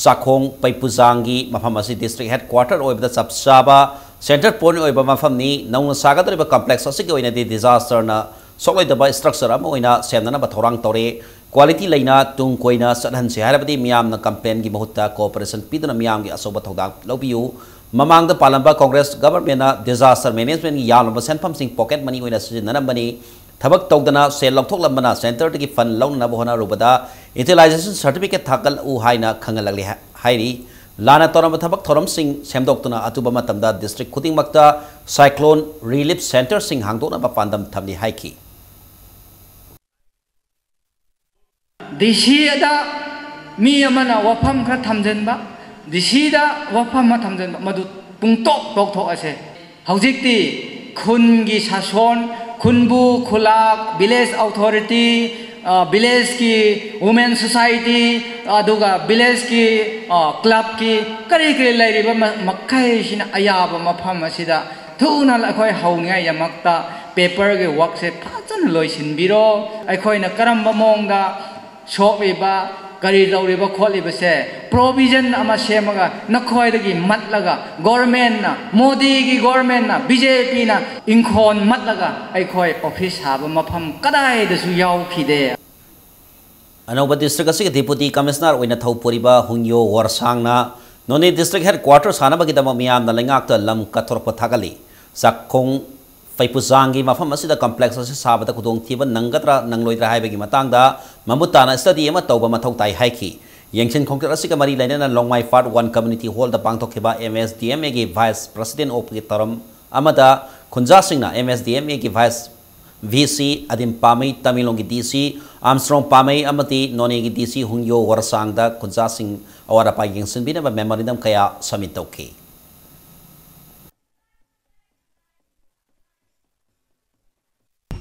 ꯆꯥꯛꯈꯣꯡ ꯄꯩꯄꯨꯖꯥꯡꯒꯤ ꯃꯐꯝ ꯑꯁꯤ district headquarter ꯑꯣꯏꯕꯗ ꯆꯞ ꯆꯥꯕ center point ꯑꯣꯏꯕ ꯃꯐꯝꯅꯤ꯫ ꯅꯧꯅ ꯁꯥꯒꯗꯧꯔꯤꯕ complex ꯑꯁꯤꯒꯤ ꯑꯣꯏꯅꯗꯤ disasterꯅ ꯁꯣꯛꯂꯣꯏꯗꯕ structure ꯑꯃ ꯑꯣꯏꯅ ꯁꯦꯝꯅꯅꯕ ꯊꯧꯔꯥꯡ ꯇꯧꯔꯦ꯫ Quality ꯂꯩꯅ ꯇꯨꯡ ꯀꯣꯏꯅ ꯆꯠꯍꯟꯁꯤ ꯍꯥꯏꯔꯕꯗꯤ ꯃꯤꯌꯥꯝꯅ complainꯒꯤ ꯃꯍꯨꯠꯇ cooperation ꯄꯤꯗꯨꯅ ꯃꯤꯌꯥꯝꯒꯤ ꯑꯆꯧꯕ ꯊꯧꯗꯥꯡ ꯂꯧꯕꯤꯌꯨ꯫ ꯃꯃꯥꯡꯗ ꯄꯥꯜꯂꯝꯕ Congress governmentꯅ disaster managementꯒꯤ ꯌꯥꯝꯂꯕ ꯁꯦꯟꯐꯝꯁꯤꯡ pocket money ꯑꯣꯏꯅ ꯁꯤꯖꯤꯟꯅꯔꯝꯕꯅꯤ꯫ ꯊꯕꯛ ꯇꯧꯗꯅ ꯁꯦꯜ ꯂꯧꯊꯣꯛꯂꯝꯕꯅ centreꯗꯒꯤ fund ꯂꯧꯅꯅꯕ ꯍꯣꯠꯅꯔꯨꯕꯗ utilization certificate ꯊꯥꯒꯠꯂꯛꯎ ꯍꯥꯏꯅ ꯈꯪꯍꯜꯂꯛꯂꯦ ꯍꯥꯏꯔꯤ꯫ ꯂꯥꯟꯅ ꯇꯧꯔꯝꯕ ꯊꯕꯛ ꯊꯧꯔꯝꯁꯤꯡ ꯁꯦꯝꯗꯣꯛꯇꯨꯅ ꯑꯊꯨꯕ ꯃꯇꯝꯗ district ꯈꯨꯗꯤꯡꯃꯛꯇ cyclone relief centreꯁꯤꯡ ꯍꯥꯡꯗꯣꯛꯅꯕ ꯄꯥꯟꯗꯝ ꯊꯝꯂꯤ ꯍꯥꯏꯈꯤ꯫ ꯗꯤ ꯁꯤꯗ ꯃꯤ ꯑꯃꯅ ꯋꯥꯐꯝ ꯈꯔ ꯊꯝꯖꯤꯟꯕ, ꯗꯤ ꯁꯤꯗ ꯋꯥꯐꯝ ꯑꯃ ꯊꯝꯖꯤꯟꯕ, ꯃꯗꯨ ꯄꯨꯡꯇꯣꯛ ꯇꯣꯛꯊꯣꯛꯑꯁꯦ꯫ ꯍꯧꯖꯤꯛꯇꯤ ꯈꯨꯟꯒꯤ ꯁꯥꯁꯣꯟ, ꯈꯨꯟꯕꯨ, ꯈꯨꯂꯥꯛ, village authority, ꯚꯤꯂꯦꯖꯀꯤ women society, ꯑꯗꯨꯒ ꯚꯤꯂꯦꯖꯀꯤ clubꯀꯤ ꯀꯔꯤ ꯀꯔꯤ ꯂꯩꯔꯤꯕ ꯃꯈꯩꯁꯤꯅ ꯑꯌꯥꯕ ꯃꯐꯝ ꯑꯁꯤꯗ ꯊꯨꯅ ꯑꯩꯈꯣꯏ ꯍꯧꯅꯤꯡꯉꯥꯏꯗꯃꯛꯇ paperꯒꯤ workꯁꯦ ꯐꯖꯅ ꯂꯣꯏꯁꯤꯟꯕꯤꯔꯣ꯫ ꯑꯩꯈꯣꯏꯅ ꯀꯔꯝꯕ ꯃꯑꯣꯡꯗ ꯁꯣꯛꯂꯤꯕ, ꯀꯔꯤ ꯇꯧꯔꯤꯕ ꯈꯣꯠꯂꯤꯕꯁꯦ provision ꯑꯃ ꯁꯦꯝꯃꯒ ꯅꯈꯣꯏꯗꯒꯤ ꯃꯠꯂꯒ governmentꯅ, ꯃꯣꯗꯤꯒꯤ governmentꯅ, BJPꯅ ꯏꯪꯈꯣꯜ ꯃꯠꯂꯒ ꯑꯩꯈꯣꯏ office ꯁꯥꯕ ꯃꯐꯝ ꯀꯗꯥꯏꯗꯁꯨ ꯌꯥꯎꯈꯤꯗꯦ꯫ ꯑꯅꯧꯕ district ꯑꯁꯤꯒꯤ Deputy Commissioner ꯑꯣꯏꯅ ꯊꯧ ꯄꯨꯔꯤꯕ ꯍꯨꯡꯌꯣ ꯋꯔꯁꯥꯡꯅ Noney district headquarter ꯁꯥꯅꯕꯒꯤꯗꯃꯛ ꯃꯤꯌꯥꯝꯅ ꯂꯩꯉꯥꯛꯇ ꯂꯝ ꯀꯠꯊꯣꯔꯛꯄ ꯊꯥꯒꯠꯂꯤ꯫ ꯆꯥꯛꯈꯣꯡ ꯐꯩꯄꯨꯖꯥꯡꯒꯤ ꯃꯐꯝ ꯑꯁꯤꯗ complex ꯑꯁꯤ ꯁꯥꯕꯗ ꯈꯨꯗꯣꯡꯊꯤꯕ ꯅꯪꯒꯗ꯭ꯔꯥ ꯅꯪꯂꯣꯏꯗ꯭ꯔꯥ ꯍꯥꯏꯕꯒꯤ ꯃꯇꯥꯡꯗ ꯃꯃꯨꯠ ꯇꯥꯅ study ꯑꯃ ꯇꯧꯕ ꯃꯊꯧ ꯇꯥꯏ ꯍꯥꯏꯈꯤ꯫ ꯌꯦꯡꯁꯤꯟ ꯈꯣꯡꯆꯠ ꯑꯁꯤꯒ ꯃꯔꯤ ꯂꯩꯅꯅ ꯂꯣꯡꯃꯥꯏ Part One Community Hallꯗ ꯄꯥꯡꯊꯣꯛꯈꯤꯕ MSDMAꯒꯤ Vice President ꯑꯣꯛꯄꯒꯤ ꯊꯧꯔꯝ ꯑꯃꯗ ꯈꯨꯟꯖꯥꯁꯤꯡꯅ MSDMAꯒꯤ Vice VC ꯑꯗꯤꯝ ꯄꯥꯃꯩ, ꯇꯃꯦꯡꯂꯣꯡꯒꯤ DC ꯑꯥꯝꯁꯇ꯭ꯔꯣꯡ ꯄꯥꯃꯩ ꯑꯃꯗꯤ ꯅꯣꯅꯦꯒꯤ DC ꯍꯨꯡꯌꯣ ꯋꯔꯁꯥꯡꯗ ꯈꯨꯟꯖꯥꯁꯤꯡ ꯑꯋꯥꯠ ꯑꯄꯥ ꯌꯦꯡꯁꯤꯟꯕꯤꯅꯕ memorandum ꯀꯌꯥ submit ꯇꯧꯈꯤ꯫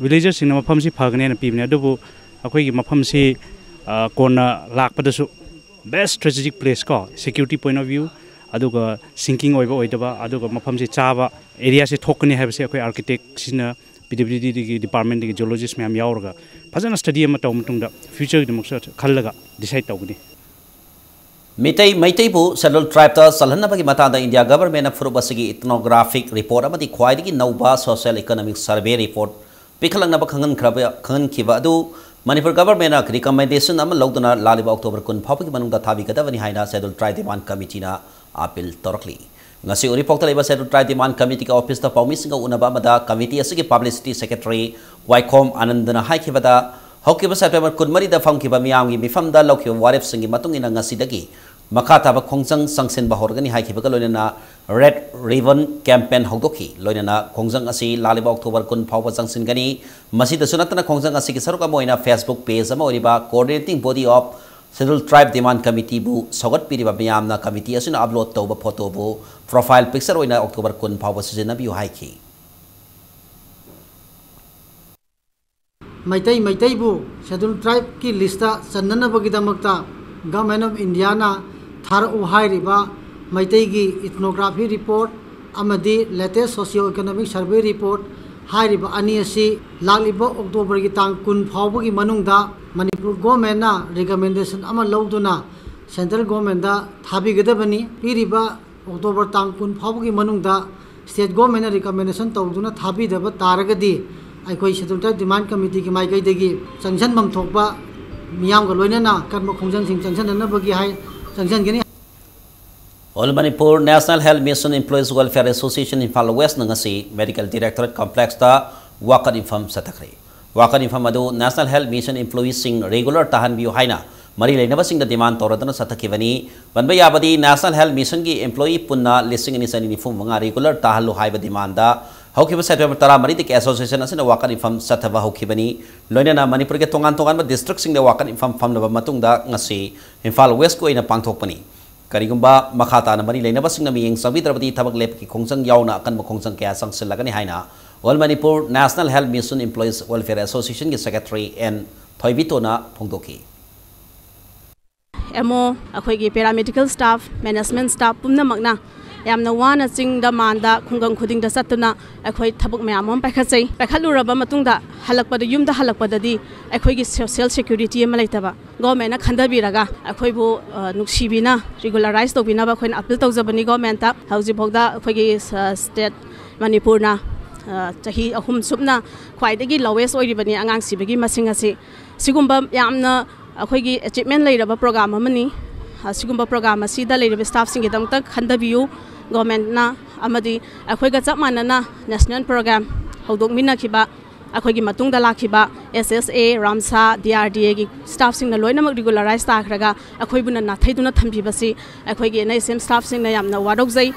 Villagersꯁꯤꯡꯅ ꯃꯐꯝꯁꯤ ꯐꯒꯅꯦꯅ ꯄꯤꯕꯅꯦ, ꯑꯗꯨꯕꯨ ꯑꯩꯈꯣꯏꯒꯤ ꯃꯐꯝꯁꯤ, ꯑ, ꯀꯣꯟꯅ ꯂꯥꯛꯄꯗꯁꯨ best strategic place ꯀꯣ, security point of view, ꯑꯗꯨꯒ sinking ꯑꯣꯏꯕ ꯑꯣꯏꯗꯕ, ꯑꯗꯨꯒ ꯃꯐꯝꯁꯤ ꯆꯥꯕ areaꯁꯤ ꯊꯣꯛꯀꯅꯤ ꯍꯥꯏꯕꯁꯤ ꯑꯩꯈꯣꯏ architectꯁꯤꯅ, PWDꯗꯒꯤ, departmentꯗꯒꯤ geologist ꯃꯌꯥꯝ ꯌꯥꯎꯔꯒ ꯐꯖꯅ study ꯑꯃ ꯇꯧꯔ ꯃꯇꯨꯡꯗ futureꯒꯤꯗꯃꯛꯁꯨ ꯈꯜꯂꯒ decide ꯇꯧꯒꯅꯤ꯫ ꯃꯤꯇꯩ ꯃꯩꯇꯩꯕꯨ Scheduled Tribeꯇ ꯆꯜꯍꯟꯅꯕꯒꯤ ꯃꯇꯥꯡꯗ India Governmentꯅ ꯐꯨꯔꯨꯞ ꯑꯁꯤꯒꯤ ethnographic report ꯑꯃꯗꯤ ꯈ꯭ꯋꯥꯏꯗꯒꯤ ꯅꯧꯕ social economic survey report ꯄꯤꯈꯠꯂꯛꯅꯕ ꯈꯪꯍꯟꯈ꯭ꯔꯕ, ꯈꯪꯍꯟꯈꯤꯕ ꯑꯗꯨ ꯃꯅꯤꯄꯨꯔ Governmentꯅ recommendation ꯑꯃ ꯂꯧꯗꯨꯅ ꯂꯥꯛꯂꯤꯕ October ꯀꯨꯟ ꯐꯥꯎꯕꯒꯤ ꯃꯅꯨꯡꯗ ꯊꯥꯕꯤꯒꯗꯕꯅꯤ ꯍꯥꯏꯅ Scheduled Tribe Demand Committeeꯅ appeal ꯇꯧꯔꯛꯂꯤ꯫ ꯉꯁꯤ ꯎꯔꯤꯄꯣꯛꯇ ꯂꯩꯕ Scheduled Tribe Demand Committeeꯒꯤ officeꯇ ꯄꯥꯎꯃꯤꯁꯤꯡꯒ ꯎꯅꯕ ꯑꯃꯗ committee ꯑꯁꯤꯒꯤ publicity secretary ꯋꯥꯏꯈꯣꯝ ꯑꯥꯅꯟꯗꯅ ꯍꯥꯏꯈꯤꯕꯗ, ꯍꯧꯈꯤꯕ September ꯀꯨꯟꯃꯔꯤꯗ ꯐꯝꯈꯤꯕ ꯃꯤꯌꯥꯝꯒꯤ ꯃꯤꯐꯝꯗ ꯂꯧꯈꯤꯕ ꯋꯥꯔꯦꯞꯁꯤꯡꯒꯤ ꯃꯇꯨꯡ ꯏꯟꯅ ꯉꯁꯤꯗꯒꯤ ꯃꯈꯥ ꯇꯥꯕ ꯈꯣꯡꯖꯪ ꯆꯪꯁꯤꯟꯕ ꯍꯧꯔꯒꯅꯤ ꯍꯥꯏꯈꯤꯕꯒ ꯂꯣꯏꯅꯅ Red Ribbon Campaign ꯍꯧꯗꯣꯛꯈꯤ꯫ ꯂꯣꯏꯅꯅ ꯈꯣꯡꯖꯪ ꯑꯁꯤ ꯂꯥꯛꯂꯤꯕ October ꯀꯨꯟ ꯐꯥꯎꯕ ꯆꯪꯁꯤꯟꯒꯅꯤ꯫ ꯃꯁꯤꯗꯁꯨ ꯅꯠꯇꯅ ꯈꯣꯡꯖꯪ ꯑꯁꯤꯒꯤ ꯁꯔꯨꯛ ꯑꯃ ꯑꯣꯏꯅ Facebook page ꯑꯃ ꯑꯣꯏꯔꯤꯕ Coordinating Body of Scheduled Tribe Demand Committeeꯕꯨ ꯁꯧꯒꯠꯄꯤꯔꯤꯕ ꯃꯤꯌꯥꯝꯅ committee ꯑꯁꯤꯅ upload ꯇꯧꯕ photoꯕꯨ profile picture ꯑꯣꯏꯅ October ꯀꯨꯟ ꯐꯥꯎꯕ ꯁꯤꯖꯤꯟꯅꯕꯤꯌꯨ ꯍꯥꯏꯈꯤ꯫ ꯃꯩꯇꯩ ꯃꯩꯇꯩꯕꯨ Scheduled Tribeꯀꯤ listꯇ ꯆꯟꯅꯅꯕꯒꯤꯗꯃꯛꯇ Government of Indiaꯅ ꯊꯥꯔꯛꯎ ꯍꯥꯏꯔꯤꯕ ꯃꯩꯇꯩꯒꯤ ethnography report ꯑꯃꯗꯤ latest socio economic survey report ꯍꯥꯏꯔꯤꯕ ꯑꯅꯤ ꯑꯁꯤ ꯂꯥꯛꯂꯤꯕ Octoberꯒꯤ ꯇꯥꯡ ꯀꯨꯟ ꯐꯥꯎꯕꯒꯤ ꯃꯅꯨꯡꯗ ꯃꯅꯤꯄꯨꯔ governmentꯅ recommendation ꯑꯃ ꯂꯧꯗꯨꯅ central governmentꯇ ꯊꯥꯕꯤꯒꯗꯕꯅꯤ꯫ ꯄꯤꯔꯤꯕ October ꯇꯥꯡ ꯀꯨꯟ ꯐꯥꯎꯕꯒꯤ ꯃꯅꯨꯡꯗ state governmentꯅ recommendation ꯇꯧꯗꯨꯅ ꯊꯥꯕꯤꯗꯕ ꯇꯥꯔꯒꯗꯤ, ꯑꯩꯈꯣꯏ Scheduled Tribe Demand Committeeꯒꯤ ꯃꯥꯏꯀꯩꯗꯒꯤ ꯆꯪꯁꯤꯟꯐꯝ ꯊꯣꯛꯄ ꯃꯤꯌꯥꯝꯒ ꯂꯣꯏꯅꯅ ꯑꯀꯟꯕ ꯈꯣꯡꯖꯪꯁꯤꯡ ꯆꯪꯁꯤꯟꯅꯅꯕꯒꯤ ꯍꯥꯏ ꯆꯪꯁꯤꯟꯒꯅꯤ꯫ All Manipur National Health Mission Employees Welfare Association Imphal Westꯅ ꯉꯁꯤ Medical Directorate Complexꯇ ꯋꯥꯀꯠ ꯃꯤꯐꯝ ꯆꯠꯊꯈ꯭ꯔꯦ꯫ ꯋꯥꯀꯠ ꯃꯤꯐꯝ ꯑꯗꯨ National Health Mission employeeꯁꯤꯡ regular ꯇꯥꯍꯟꯕꯤꯌꯨ ꯍꯥꯏꯅ ꯃꯔꯤ ꯂꯩꯅꯕꯁꯤꯡꯗ demand ꯇꯧꯔꯗꯨꯅ ꯆꯠꯊꯈꯤꯕꯅꯤ꯫ ꯄꯟꯕ ꯌꯥꯕꯗꯤ, National Health Missionꯒꯤ employee ꯄꯨꯟꯅ ꯂꯤꯁꯤꯡ ꯑꯅꯤ ꯆꯅꯤ ꯅꯤꯐꯨ ꯃꯉꯥ regular ꯇꯥꯍꯜꯂꯨ ꯍꯥꯏꯕ demandꯗ ꯍꯧꯈꯤꯕ September ꯇꯔꯥꯃꯔꯤꯗꯒꯤ association ꯑꯁꯤꯅ ꯋꯥꯀꯠ ꯃꯤꯐꯝ ꯆꯠꯊꯕ ꯍꯧꯈꯤꯕꯅꯤ꯫ ꯂꯣꯏꯅꯅ ꯃꯅꯤꯄꯨꯔꯒꯤ ꯇꯣꯉꯥꯟ ꯇꯣꯉꯥꯟꯕ districtꯁꯤꯡꯗ ꯋꯥꯀꯠ ꯃꯤꯐꯝ ꯐꯝꯂꯕ ꯃꯇꯨꯡꯗ ꯉꯁꯤ ꯏꯝꯐꯥꯜ Westꯀꯤ ꯑꯣꯏꯅ ꯄꯥꯡꯊꯣꯛꯄꯅꯤ꯫ ꯀꯔꯤꯒꯨꯝꯕ ꯃꯈꯥ ꯇꯥꯅ ꯃꯔꯤ ꯂꯩꯅꯕꯁꯤꯡꯅ ꯃꯤꯠꯌꯦꯡ ꯆꯪꯕꯤꯗ꯭ꯔꯕꯗꯤ, ꯊꯕꯛ ꯂꯦꯞꯄꯒꯤ ꯈꯣꯡꯖꯪ ꯌꯥꯎꯅ ꯑꯀꯟꯕ ꯈꯣꯡꯖꯪ ꯀꯌꯥ ꯆꯪꯁꯤꯜꯂꯒꯅꯤ ꯍꯥꯏꯅ All Manipur National Health Mission Employees Welfare Associationꯒꯤ secretary N ꯊꯣꯏꯕꯤꯇꯣꯟꯅ ꯐꯣꯡꯗꯣꯛꯈꯤ꯫ ꯑꯦꯝ ꯑꯣ, ꯑꯩꯈꯣꯏꯒꯤ paramedical staff, management staff ꯄꯨꯝꯅꯃꯛꯅ ꯌꯥꯝꯅ ꯋꯥꯅ ꯆꯤꯡꯗ ꯃꯥꯟꯗ ꯈꯨꯡꯒꯪ ꯈꯨꯗꯤꯡꯗ ꯆꯠꯇꯨꯅ ꯑꯩꯈꯣꯏ ꯊꯕꯛ ꯃꯌꯥꯝ ꯑꯃ ꯄꯥꯏꯈꯠꯆꯩ꯫ ꯄꯥꯏꯈꯠꯂꯨꯔꯕ ꯃꯇꯨꯡꯗ ꯍꯜꯂꯛꯄꯗ, ꯌꯨꯝꯗ ꯍꯜꯂꯛꯄꯗꯗꯤ ꯑꯩꯈꯣꯏꯒꯤ social security ꯑꯃ ꯂꯩꯇꯕ, governmentꯅ ꯈꯟꯊꯕꯤꯔꯒ ꯑꯩꯈꯣꯏꯕꯨ, ꯑ, ꯅꯨꯡꯁꯤꯕꯤꯅ regularize ꯇꯧꯕꯤꯅꯕ ꯑꯩꯈꯣꯏꯅ appeal ꯇꯧꯖꯕꯅꯤ governmentꯇ꯫ ꯍꯧꯖꯤꯛꯐꯥꯎꯗ ꯑꯩꯈꯣꯏꯒꯤ, ꯑ, state ꯃꯅꯤꯄꯨꯔꯅ, ꯑ, ꯆꯍꯤ ꯑꯍꯨꯝ ꯁꯨꯞꯅ ꯈ꯭ꯋꯥꯏꯗꯒꯤ lowest ꯑꯣꯏꯔꯤꯕꯅꯤ ꯑꯉꯥꯡ ꯁꯤꯕꯒꯤ ꯃꯁꯤꯡ ꯑꯁꯤ꯫ ꯁꯤꯒꯨꯝꯕ ꯌꯥꯝꯅ ꯑꯩꯈꯣꯏꯒꯤ achievement ꯂꯩꯔꯕ program ꯑꯃꯅꯤ꯫ ꯑꯁꯤꯒꯨꯝꯕ program ꯑꯁꯤꯗ ꯂꯩꯔꯤꯕ staffꯁꯤꯡꯒꯤꯗꯃꯛꯇ ꯈꯟꯊꯕꯤꯌꯨ꯫ ꯒꯣꯔꯃꯦꯟꯅ ꯑꯃꯗꯤ ꯑꯩꯈꯣꯏꯒ ꯆꯞ ꯃꯥꯟꯅꯅ ꯅꯦꯁꯅꯦꯜ ꯄ꯭ꯔꯣꯒ꯭ꯔꯥꯝ ꯍꯧꯗꯣꯛꯃꯤꯟꯅꯈꯤꯕ, ꯑꯩꯈꯣꯏꯒꯤ ꯃꯇꯨꯡꯗ ꯂꯥꯛꯈꯤꯕ ꯑꯦꯁ ꯑꯦꯁ ꯑꯦ, ꯔꯥꯝꯁꯥ, ꯗꯤ ꯑꯥꯔ ꯗꯤ ꯑꯦꯒꯤ ꯁ꯭ꯇꯥꯐꯁꯤꯡꯅ ꯂꯣꯏꯅꯃꯛ ꯔꯤꯒꯨꯂꯔꯥꯏꯁ ꯇꯥꯈ꯭ꯔꯒ ꯑꯩꯈꯣꯏꯕꯨꯅ ꯅꯥꯊꯩꯗꯨꯅ ꯊꯝꯕꯤꯕꯁꯤ ꯑꯩꯈꯣꯏꯒꯤ ꯑꯦꯟ ꯑꯩꯆ ꯑꯦꯝ ꯁ꯭ꯇꯥꯐꯁꯤꯡꯅ ꯌꯥꯝꯅ ꯋꯥꯔꯧꯖꯩ꯫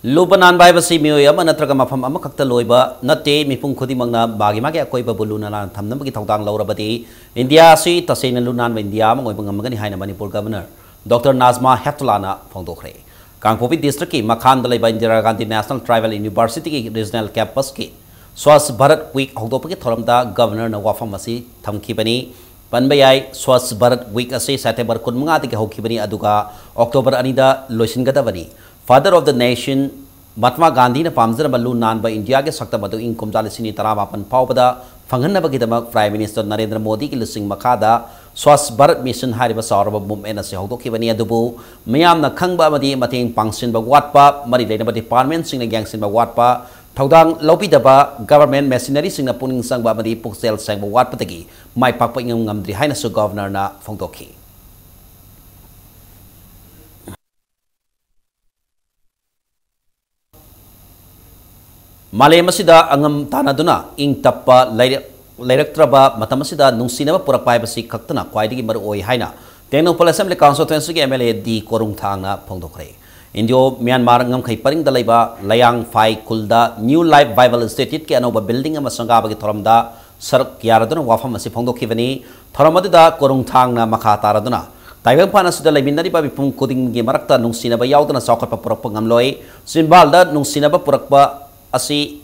ꯂꯨꯕ ꯅꯥꯟꯕ ꯍꯥꯏꯕꯁꯤ ꯃꯤꯑꯣꯏ ꯑꯃ ꯅꯠꯇ꯭ꯔꯒ ꯃꯐꯝ ꯑꯃꯈꯛꯇ ꯂꯣꯏꯕ ꯅꯠꯇꯦ, ꯃꯤꯄꯨꯝ ꯈꯨꯗꯤꯡꯃꯛꯅ ꯃꯥꯒꯤ ꯃꯥꯒꯤ ꯑꯀꯣꯏꯕꯕꯨ ꯂꯨꯅ ꯅꯥꯟꯅ ꯊꯝꯅꯕꯒꯤ ꯊꯧꯗꯥꯡ ꯂꯧꯔꯕꯗꯤ ꯏꯟꯗꯤꯌꯥ ꯑꯁꯤ ꯇꯁꯦꯡꯅ ꯂꯨ ꯅꯥꯟꯕ ꯏꯟꯗꯤꯌꯥ ꯑꯃ ꯑꯣꯏꯕ ꯉꯝꯒꯅꯤ ꯍꯥꯏꯅ ꯃꯅꯤꯄꯨꯔ ꯒꯕꯔꯅꯔ ꯗꯣꯛꯇꯔ ꯅꯥꯖꯃꯥ ꯍꯦꯞꯇꯨꯂꯥꯅ ꯐꯣꯡꯗꯣꯛꯈ꯭ꯔꯦ꯫ ꯀꯥꯡꯄꯣꯛꯄꯤ ꯗꯤꯁꯇ꯭ꯔꯤꯛꯀꯤ ꯃꯈꯥꯟꯗ ꯂꯩꯕ ꯏꯟꯗꯤꯔꯥ ꯒꯥꯟꯙꯤ ꯅꯦꯁꯅꯦꯜ ꯇ꯭ꯔꯥꯏꯕꯦꯜ ꯌꯨꯅꯤꯚꯔꯁꯤꯇꯤꯒꯤ ꯔꯤꯖꯅꯦꯜ ꯀꯦꯝꯄꯁꯀꯤ ꯁ꯭ꯋꯥꯁ ꯚꯥꯔꯠ ꯋꯤꯛ ꯍꯧꯗꯣꯛꯄꯒꯤ ꯊꯧꯔꯝꯗ ꯒꯕꯔꯅꯔꯅ ꯋꯥꯐꯝ ꯑꯁꯤ ꯊꯝꯈꯤꯕꯅꯤ꯫ ꯄꯟꯕ ꯌꯥꯏ, ꯁ꯭ꯋꯥꯁ ꯚꯥꯔꯠ ꯋꯤꯛ ꯑꯁꯤ ꯁꯦꯞꯇꯦꯝꯕꯔ ꯀꯨꯟꯃꯉꯥꯗꯒꯤ ꯍꯧꯈꯤꯕꯅꯤ, ꯑꯗꯨꯒ ꯑꯣꯛꯇꯣꯕꯔ ꯑꯅꯤꯗ ꯂꯣꯏꯁꯤꯟꯒꯗꯕꯅꯤ꯫ Father of the Nation ꯃꯍꯥꯇꯃꯥ ꯒꯥꯟꯙꯤꯅ ꯄꯥꯝꯖꯔꯝꯕ ꯂꯨ ꯅꯥꯟꯕ ꯏꯟꯗꯤꯌꯥꯒꯤ ꯁꯛꯇꯝ ꯑꯗꯨ ꯏꯪ ꯀꯨꯝꯖꯥ ꯂꯤꯁꯤꯡ ꯑꯅꯤ ꯇꯔꯥꯃꯥꯄꯟ ꯐꯥꯎꯕꯗ ꯐꯪꯍꯟꯅꯕꯒꯤꯗꯃꯛ ꯄ꯭ꯔꯥꯏꯝ ꯃꯤꯅꯤꯁꯇꯔ ꯅꯔꯦꯟꯗ꯭ꯔ ꯃꯣꯗꯤꯒꯤ ꯂꯨꯆꯤꯡ ꯃꯈꯥꯗ ꯁ꯭ꯋꯥꯁ ꯚꯥꯔꯠ ꯃꯤꯁꯟ ꯍꯥꯏꯔꯤꯕ ꯆꯥꯎꯔꯕ ꯃꯨꯚꯃꯦꯟ ꯑꯁꯤ ꯍꯧꯗꯣꯛꯈꯤꯕꯅꯤ꯫ ꯑꯗꯨꯕꯨ ꯃꯤꯌꯥꯝꯅ ꯈꯪꯕ ꯑꯃꯗꯤ ꯃꯇꯦꯡ ꯄꯥꯡꯁꯤꯟꯕ ꯋꯥꯠꯄ, ꯃꯔꯤ ꯂꯩꯅꯕ ꯗꯤꯄꯥꯔꯠꯃꯦꯟꯁꯤꯡꯅ ꯌꯦꯡꯁꯤꯟꯕ ꯋꯥꯠꯄ, ꯊꯧꯗꯥꯡ ꯂꯧꯕꯤꯗꯕ, ꯒꯚꯔꯟꯃꯦꯟ ꯃꯦꯁꯤꯅꯔꯤꯁꯤꯡꯅ ꯄꯨꯛꯅꯤꯡ ꯆꯪꯕ ꯑꯃꯗꯤ ꯄꯨꯛꯆꯦꯜ ꯁꯦꯡꯕ ꯋꯥꯠꯄꯗꯒꯤ ꯃꯥꯏ ꯄꯥꯛꯄ ꯏꯉꯝ ꯉꯝꯗ꯭ꯔꯤ ꯍꯥꯏꯅꯁꯨ ꯒꯚꯔꯅꯔꯅ ꯐꯣꯡꯗꯣꯛꯈꯤ꯫ ꯃꯥꯂꯦꯝ ꯑꯁꯤꯗ ꯑꯉꯝ ꯇꯥꯟꯅꯗꯨꯅ ꯏꯪ ꯇꯞꯄ ꯂꯩꯔꯛ-, ꯂꯩꯔꯛꯇ꯭ꯔꯕ ꯃꯇꯝ ꯑꯁꯤꯗ ꯅꯨꯡꯁꯤꯅꯕ ꯄꯨꯔꯛꯄ ꯍꯥꯏꯕꯁꯤ ꯈꯛꯇꯅ ꯈ꯭ꯋꯥꯏꯗꯒꯤ ꯃꯔꯨ ꯑꯣꯏ ꯍꯥꯏꯅ ꯇꯦꯡꯅꯧꯄꯜ ꯑꯦꯁꯦꯝꯕ꯭ꯂꯤ ꯀꯟꯁꯇꯤꯇ꯭ꯋꯦꯟꯁꯤꯒꯤ ꯑꯦꯝ ꯑꯦꯜ ꯑꯦ ꯗꯤ ꯀꯣꯔꯨꯡꯊꯥꯡꯅ ꯐꯣꯡꯗꯣꯛꯈ꯭ꯔꯦ꯫ ꯏꯟꯗꯤꯌꯣ ꯃ꯭ꯌꯥꯟꯃꯥꯔ ꯉꯝꯈꯩ ꯄꯔꯤꯡꯗ ꯂꯩꯕ ꯂꯌꯥꯡꯐꯥꯏ ꯈꯨꯜꯗ ꯅ꯭ꯌꯨ ꯂꯥꯏꯐ ꯕꯥꯏꯕꯜ ꯏꯟꯁꯇꯤꯇ꯭ꯌꯨꯠꯀꯤ ꯑꯅꯧꯕ ꯕꯤꯜꯗꯤꯡ ꯑꯃ ꯁꯪꯒꯥꯕꯒꯤ ꯊꯧꯔꯝꯗ ꯁꯔꯨꯛ ꯌꯥꯔꯗꯨꯅ ꯋꯥꯐꯝ ꯑꯁꯤ ꯐꯣꯡꯗꯣꯛꯈꯤꯕꯅꯤ꯫ ꯊꯧꯔꯝ ꯑꯗꯨꯗ ꯀꯣꯔꯨꯡꯊꯥꯡꯅ ꯃꯈꯥ ꯇꯥꯔꯗꯨꯅ, "ꯇꯥꯏꯕꯪꯄꯥꯟ ꯑꯁꯤꯗ ꯂꯩꯃꯤꯟꯅꯔꯤꯕ ꯃꯤꯄꯨꯝ ꯈꯨꯗꯤꯡꯒꯤ ꯃꯔꯛꯇ ꯅꯨꯡꯁꯤꯅꯕ ꯌꯥꯎꯗꯅ ꯆꯥꯎꯈꯠꯄ ꯄꯨꯔꯛꯄ ꯉꯝꯂꯣꯏ꯫ ꯆꯤꯝꯕꯥꯜꯗ ꯅꯨꯡꯁꯤꯅꯕ ꯄꯨꯔꯛꯄ ꯑꯁꯤ,